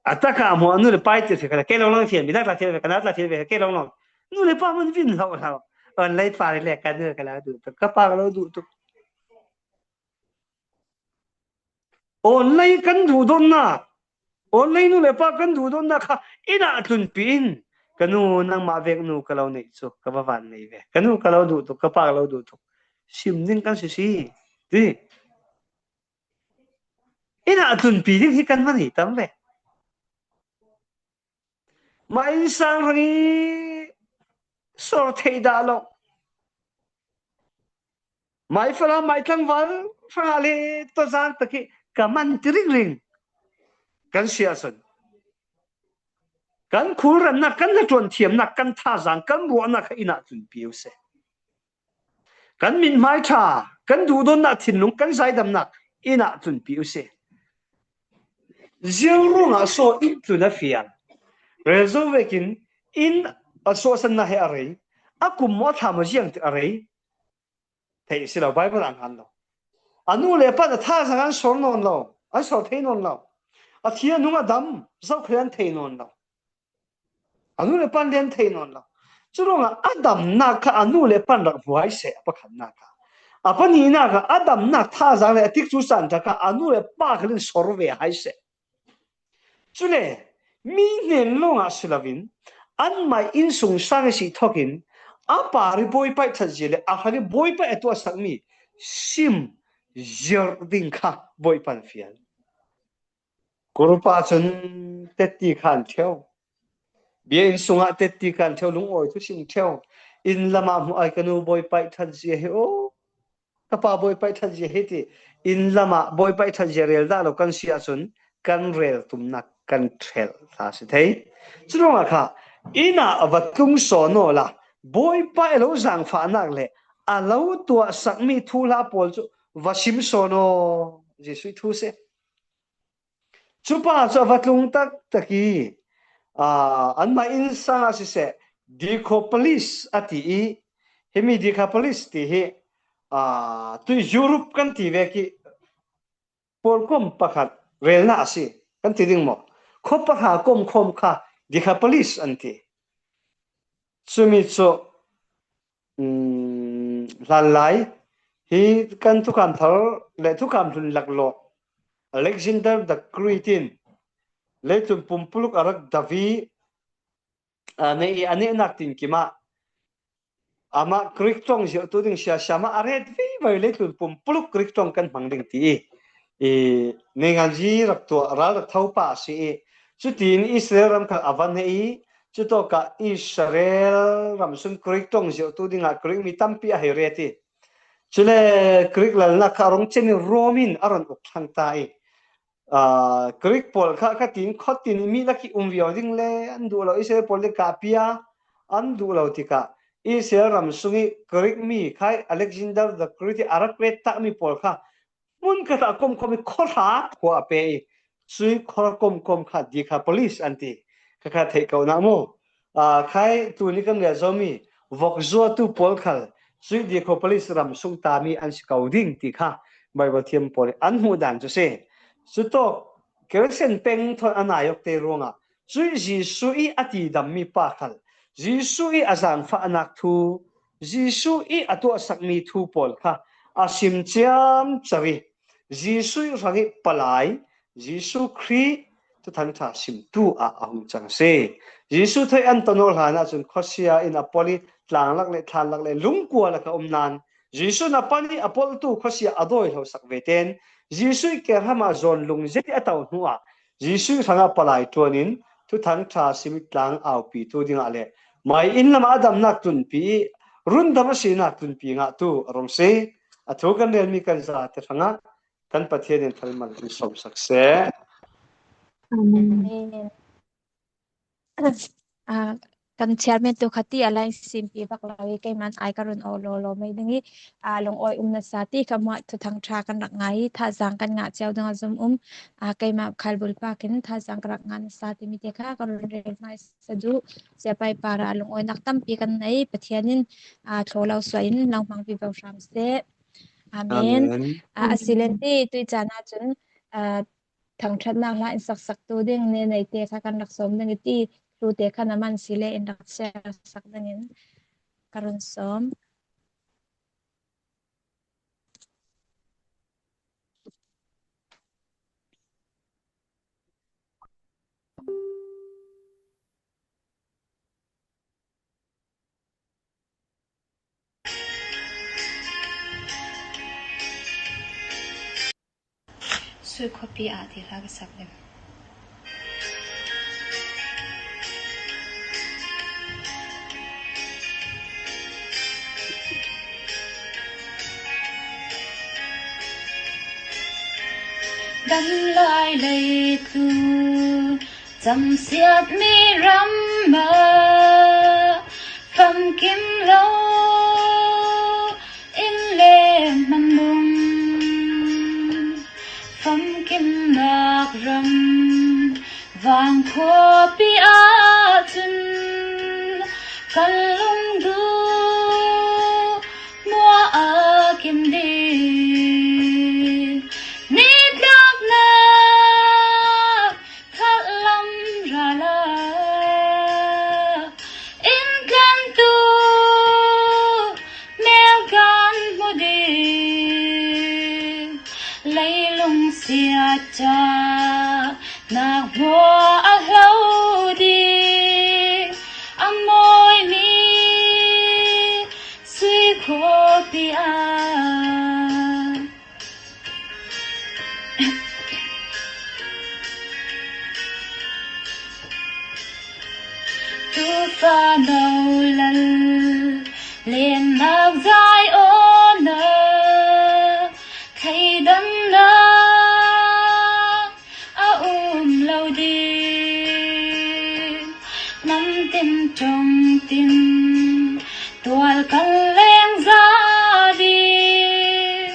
A tak ah maw, a nu le pa i tir si kha, kei lawng lawng fian, mi nâk tla fian ve, ka nâk tla fian ve, kei lawng lawng. Nu le pa man vin lo lo. Online par le ka nu ka lo duh tuk, ka pa ka lo duh tuk. Online kan duhdawtnâk, online nu le pa kan duhdawtnâk kha in ah tlunpi in, ka nu, nangmah vek nu ka lo neih chu, ka va vân nei ve. Ka nu ka lo duh tuk, ka pa ka lo duh tuk. Sim ding kan si si. Ti. In ah tlunpi ding hi kan va nei tam ve. Mah insâng rang i sawr thei dah lo. Mah i fala, mah i tlangvâl rang ah le tawzâng tak hi ka man ti ringring. Kan si ah chun, kan khul remnâk, kan hnaṭuan thiamnâk, kan thazâng, kan ruahnâk kha in ah tlunpi u seh. Kan mithmai ṭha, kan duhdawtnâk thinlung, kan zaidamnâk in ah tlunpi u seh. Ziang ruangah saw in tlun a fial? Rel zo vekin in a suahsan na he a rei, a kum maw a thla maw ziang a rei. Theih si lo, Bible ah ngân lo. A nu le pa in a thazâng an sawr nawn lo, an sawr thei nawn lo. A thi a nung a dam, zokhal an thei nawn lo. A nu le pa in lian thei nawn lo. Churuangah a damnâk kha a nu le pa in rak hmu hai seh, a pakhatnâk kha. A panihnâk ah a damnâk thazâng le a tikchu chan ṭha kha a nu le pa khal in sawr ve hai seh. Chule, mi hnên lawngah si lo in, anmah insungsâng i sih thawk in, a par i buaipaih ṭhat zia le a khal i buaipaih a tuahsak mi sim zirh ding kha Bawipa in fial. Kurupa chun tetti khan ṭheu. Biakin sungah tetti khan ṭheu, lungawi thusim ṭheu. In lamah hmuh ai ka nu buaipaih ṭhat zia hi aw. Ka pa buaipaih ṭhat zia hi ti. In lamah buaipaih ṭhat zia rel dah lo kan si ah chun kan rel tumnâk kan ṭhelh ta si thei. Churuangah kha in ah va tlung sawn aw la. Buaipa i lo zangfahnâk le a lo tuahsak mi thuhla pâwl chu va sim sawn aw. Jesuh thu si. Chupa chu a va tlung taktak i, aa, anmah insâng ah siseh, Decapolis a ti i, himi Decapolis ti hi, aa, tui Europe kan ti vek i, pawlkhawm pakhat relnâk asi, kan ti ding maw? Khaw pahra kawmkhawm kha Decapolis an ti. Chumi chu, um, hlanlai hi kan thukham thar leh thukham hlun laklawh Alexander the Great in leitlun pumpuluk a rak dap i, a neih, a neihnâk tinkim ah amah Greek ṭawng zirhtu ding sia siam ah a ret vivo i, leitlun pumpuluk Greek ṭawng kan hmang ding ti i, i, neingan zi rak tuah, râl rak tho pa asi i, chuti in Israel ram kha a va neih i, chu tawk ah Israel ram sung Greek ṭawng zirhtu ding ah Greek mi tampi a hei ret i, chule Greek lalnâk kha a rung chen i Rom in a rawn uk thlang ta i, aa, Greek pâwl kha kha tin khawt tin mi lak i um viau ding le an duh lo, Israel pâwl ding kah pi a an duh lo tikah Israel ram sung i Greek mi kha Alexander the Great i a rak ret tak mi pâwl kha hmun khat ah kawmkhawm i khawhra khua a pe i, chu i khawhra kawmkhawm kha Decapolis an ti. Kha kha theih ko na maw? Aa, khai tuni kan rel zo mi vawk zuatu pâwl khal chu i Decapolis ram sung ta mi an si ko ding ti kha Bible thiam pâwl in an hmuh dân chu si. Chu tawk Christian peng thawn a nâi awk te ruangah chu i Jisu i a tidam mi pa khal, Jisu i a zangfahnâk thu, Jisu i a tuahsak mi thu pâwl kha a sim chiam chau i, Jisu hrangih palai, Jisu Krih Thuthang Ṭha simtu ah a hung chang asi. Jisu theih an tawng naw hlan ah chun khawsia in a pawlh i, tlâng lak leh thlan lak leh lungkua lakah um nan, Jisu in a pawlh i, a pawlhtu khawsia a dawi hlo sak ve ten, Jisu i kerham ah zawn lungzet i a to hnuah, Jisu hrangah palai ṭuan in Thuthang Ṭha sim i tlâng aupitu ding ah leh mâi in lam ah a damnâk tlunpi i, rundam a sinâk tlunpi ngahtu a rung asi. A thu kan rêl mi kan zate hrangah kan Pathian in thalmal in sawm sak seh. Amen. Amen. Ah, kan chairman tu kha ti a lai simpi bak lo i, keimah âi ka run aw lo lo mei ding i, ah, lungawi um nasa ti kha mah Thuthang Ṭha kan rak ngâi i, thazaang kan ngah chiau ding a zumh um, ah, keimah khal bulpak in thazaang ka rak ngah nasa ti mi te kha ka run rêl mâi sa duh. Siapai par ah lungawinâk tampi kan nei, Pathian in, ah, thlaw lo suah in lang hmang vivo hram seh. Amen. Amen. Ah, a si len ti tuichan ah chun, ah, thangṭhatnâk hla in sak saktu ding ne nei te kha kan rak sawm ding i ti, thu te kha na man si le in rak share sak ding in ka run sawm. Sui khuapi ah ti hla ka sak lem. Dam lai leitlun chamsiat mi ram ah famkim lo in leng hmanung, famkimnâk ram vang khuapi ah chun kan lungduh mual a kim ding. Nitlâknâk khalh lam ral ah intlantu mel kan hmu ding. Leilung siatchâk nâk mual a hlo ding a mawi mi Sui khuapi ah. Tufa no lal lennâk zai aw na theidangnâk a um lo ding. Hnam tin ṭawng tin tual kan leng zâ ding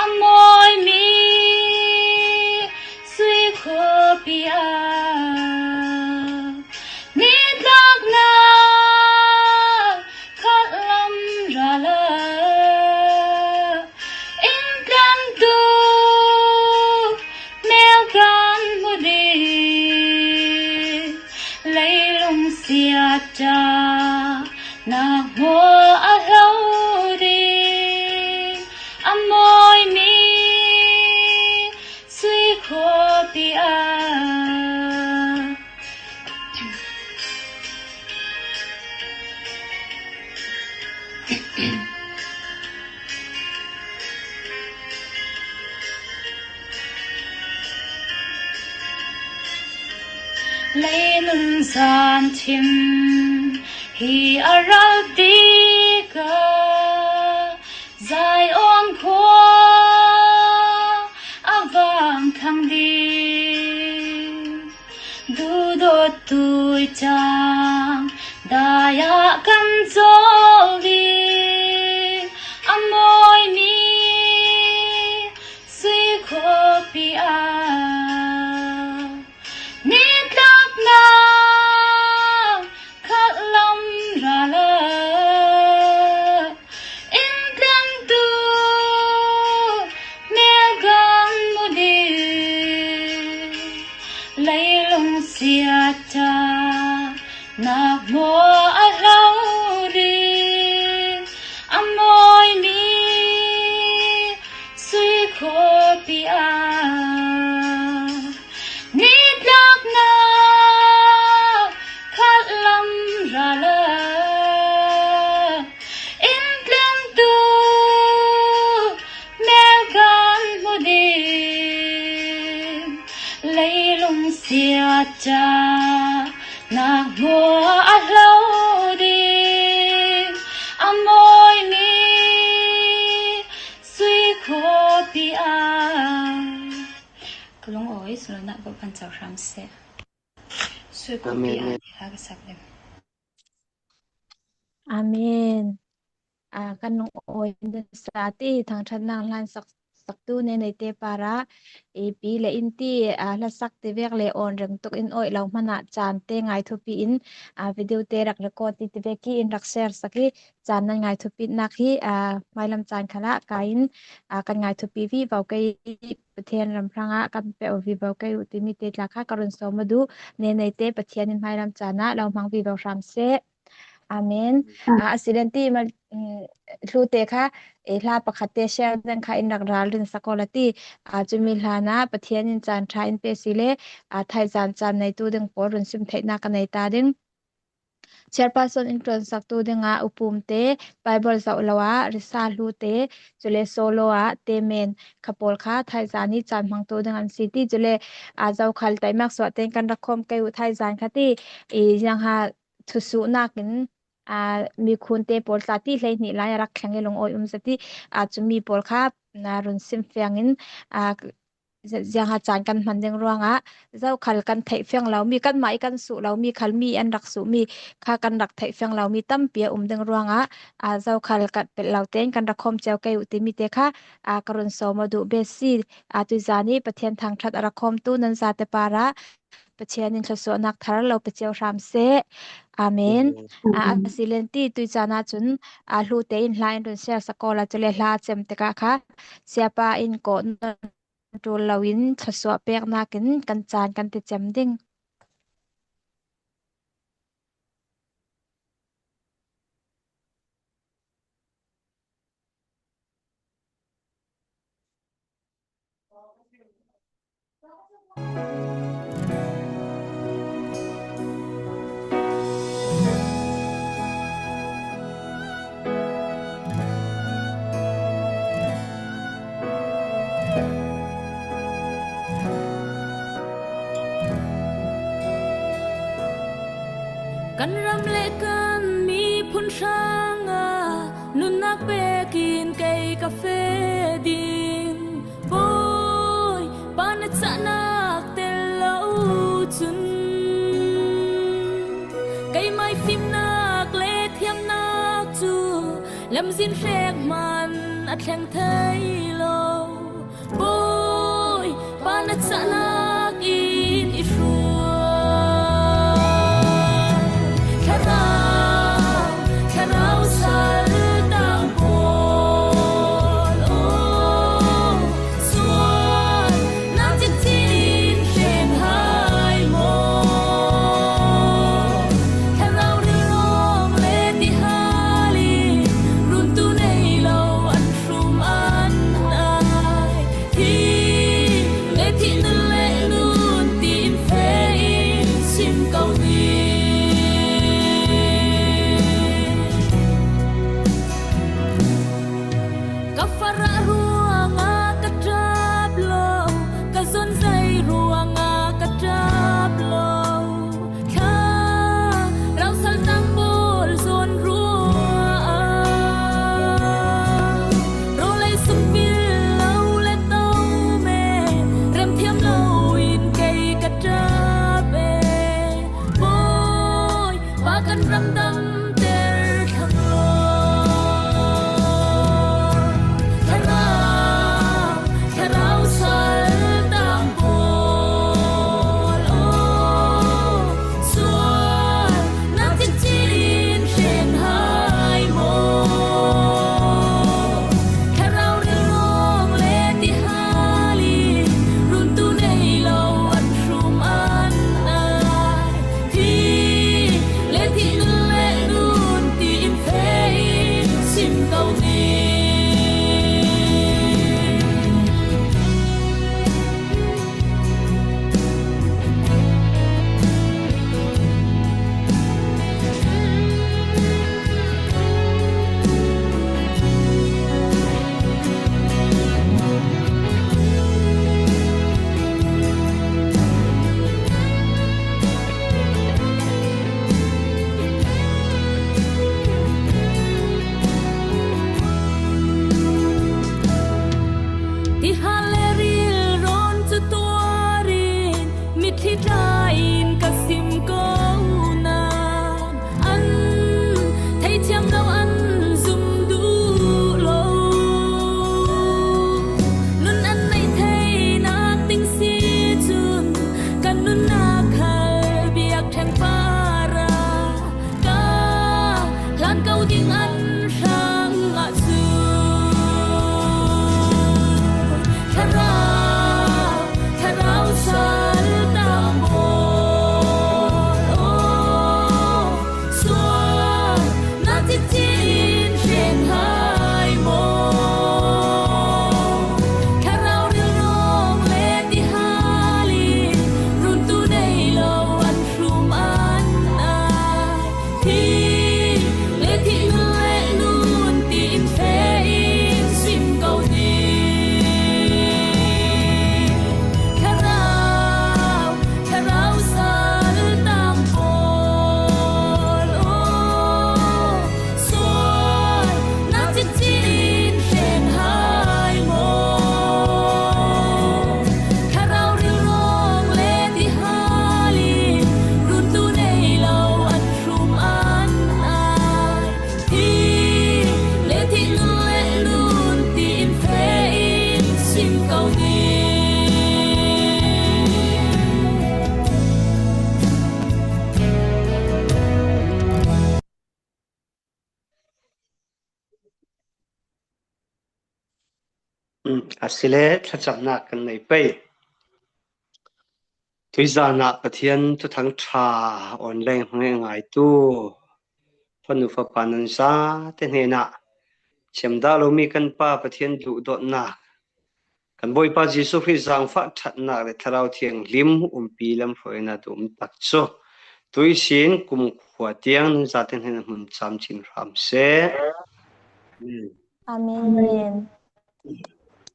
a mawi mi Sui khuapi ah. Nitlâknâk khalh lam ral ah intlantu mel kan hmu ding. Leilung siatchâk nâk mual a hlo ding a mawi mi Sui khuapi ah. Lei nun zân thim hi a ral tikah Zion khua a vang thlang ding. Duhdawt tuichang dâi ah kan chawl ding a mawi mi Sui khuapi ah. Nitlâknâk khalh lam ral ah intlantu mel kan hmu ding. Leilung siatchâk nâk mual a hlo ding a mawi mi Leilung siat ca nak maw a hlo ding a mawi mi sui khawpi ah. Ka lungawi, sawlnga bawh kan co hram seh. Sui khawpi ah. Amen. Hla ka sak lem. Amen. A, kan lungawi nasa ti thangṭhatnâk hla sak, saktu Neneite par ah, e, pi le in ti, a, hla sak ti vek le awn reng tuk in awih lo hmanh ah chan te ngâi thupi in, a, video te rak record ti ti vek hi in rak share sak hi, chan nan ngâi thupinâk hi, a, hmailam chan khal ah kai in, a, kan ngâi thupi vivo kei, Pathian ram hrangah kan pêk vivo kei uh timi te tla kha ka run sawm aw duh. Neneite Pathian in hmailam chan ah lo hmang vivo hram seh. Amen. A, a si len ti mal, mm, hlu te kha, e, hla pakhat te share ding kha in rak ralrin sak aw la ti. A, cumi hla ah Pathian in chan ṭha in pe si le, a, thaizân chan neitu ding pawl run sim theihnâk ka nei ta ding. Chairperson in ṭuan saktu ding ah upum te, Bible zoh lo ah risa hlu te, chule solo ah temen kha pawl kha thaizân i chan hmangtu ding an si ti. Chule, a, zokhal taimâk suah tein kan rak khawm kei uh thaizân kha ti, i, ziang ha thusuhnâk in, a, mikhun te pawl tla ti hleihnih lai a rak thleng i lungawi um sa ti, a, cumi pawl kha, a, run sim fiang in, a, zi-, ziang ha chan kan hman ding ruangah, zokhal kan theih fiang lo mi, kanmah i kan suh lo mi, khal mi an rak suh mi, kha kan rak theih fiang lo mi tampi a um ding ruangah, a, zokhal kan pelh lo tein kan rak khawm cio kei uh timi te kha, a, ka run sawm aw duh. Besi, a, tuizân i Pathian thangṭhat a rak khawmtu nan zate par ah, Pathian in thluasuahnâk thar lo pe cio hram seh. Amen. Amen. A, a si len ti tuizân ah chun, a, hlu te in hla in run share sak aw la, chule hla chem tikah kha, siapa in kawh nawn ṭul lo in thluasuah pêknâk in kan chan kan ti chem ding. Kan ram leh kan miphun hrangah nunnak pêk in kei ka fe ding. Bawipa na chahnâk tel lo chun, keimai fimnâk leh thiamnâk chu lamzin hrêk hmanh a thleng thei lo. Bawipa na chahnâk in i hruai. Thlarau, thlarau saltang pawl aw, suan nâk chinchin in hrem hai maw. Thlarau rilrawng leh tihal in runtu nei lo an hrum an ai. Thih leh thih nun leh Mitthli tla in ka sim ko nan, an theithiam lo, an zum duh lo. Nun an neih theihnâk ding si chun, kan nunna khal biak ṭheng par ah ka hlan ko ding an hrang ah chu. Thlarau, Thlarau sal tam bawl aw, sual na cik cin hreng hai maw? Thlarau rilrawng le ti hâl in, runtu nei lo an hrum an ai. Thi le thih, nun le nun ti in fe in sim ko ding. Thlarau, Thlarau sal tam bawl aw, sual na cik cin hreng hai maw? Thlarau rilrawng le ti hâl in, runtu nei lo an hrum an ai. Thi le thih, nun le nun ti in fe in sim ko ding. Asi le, thlachamnâk kan nei pei. Tuizân ah Pathian Thuthang Ṭha online hmang ngaitu fanu fapa nan zate hnenah, thiam dah lo mi kan Pa Pathian duhdawtnâk, kan Bawipa Jisu Krist zângfah ṭhatnâk leh Thlarau Thianghlim umpi lam hruaina tu um tak chu tuisin kumkhua tiang nan zate hnenah hmun châm chin hram seh. Amen.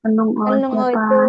Kan lungawi, kan lungawi tu.